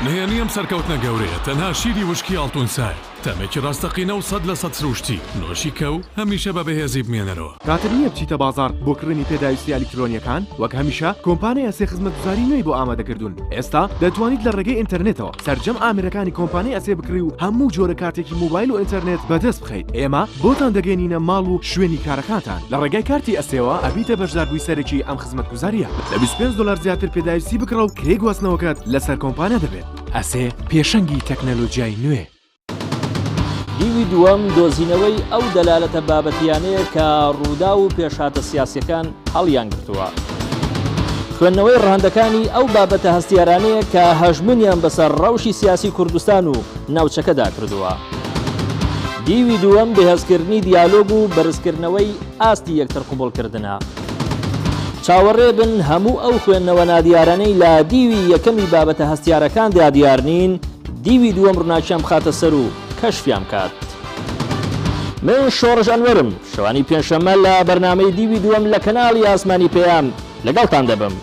نهێنی ئەم سەرکەوتنە گەورەیە تەنها شیری وشکی ئاڵتونسایە، تامێکی ڕاستەقینە و 100% سروشتی، نۆشی کە و هەمیشە بە بەهێزی بمێنەرەوە. کاتت نییە بچیتە بازاڕ بۆ کڕینی پێداویستییە ئەلیکترۆنییەکان؟ وەک هەمیشە کۆمپانیای ئەسێ خزمەتگوزاری نوێی بۆ ئامادەکردوون، ئێستا دەتوانیت لە ڕێگەی ئینتەرنێتەوە سەرجەم ئامێرەکانی کۆمپانیای ئەسێ بکڕی و هەموو جۆرە کارتێکی مۆبایل و ئینتەرنێت بەدەست بخەیت. ئێمە بۆتان دەگەیەنینە ماڵ و شوێنی کارەکانتان. لە ڕێگای کارتی ئەسێوە ئەبیتە بەشداربووی سەرەکی ئەم خزمەتگوزارییە. لە 25 دۆلار زیاتر پێداویستی بکڕە و کرێی گواستنەوەکەت لەسەر کۆمپانیا دەبێت. ئەسێ پێشەنگی تەکنەلۆجیای نوێ. دیوی دووەم دۆزینەوەی ئەو دەلالەتە بابەتییانەیە کە ڕووداو و پێشهاتە سیاسییەکان هەڵیانگرتووە. خوێندنەوەی ڕەهەندەکانی ئەو بابەتە هەستیارانەیە کە هەژموونیان بەسەر ڕەوشی سیاسی کوردستان و ناوچەکەدا کردووە. دیوی دووەم بەهێزکردنی دیالۆگ و بەرزکردنەوەی ئاستی یەکتر قبوڵکردنە. چاوەڕێ بن هەموو ئەو خوێندنەوە نادیارانەی لە دیوی یەکەمی بابەتە هەستیارەکاندا دیار نین، دیوی دووەم ڕووناکیان بخاتە سەر و کەشفیان بکات. من شۆڕش ئەنوەرم، شەوانی پێنجشەممە لە بەرنامەی دیوی دووەم لە کەناڵی ئاسمانی پەیام لەگەڵتان دەبم.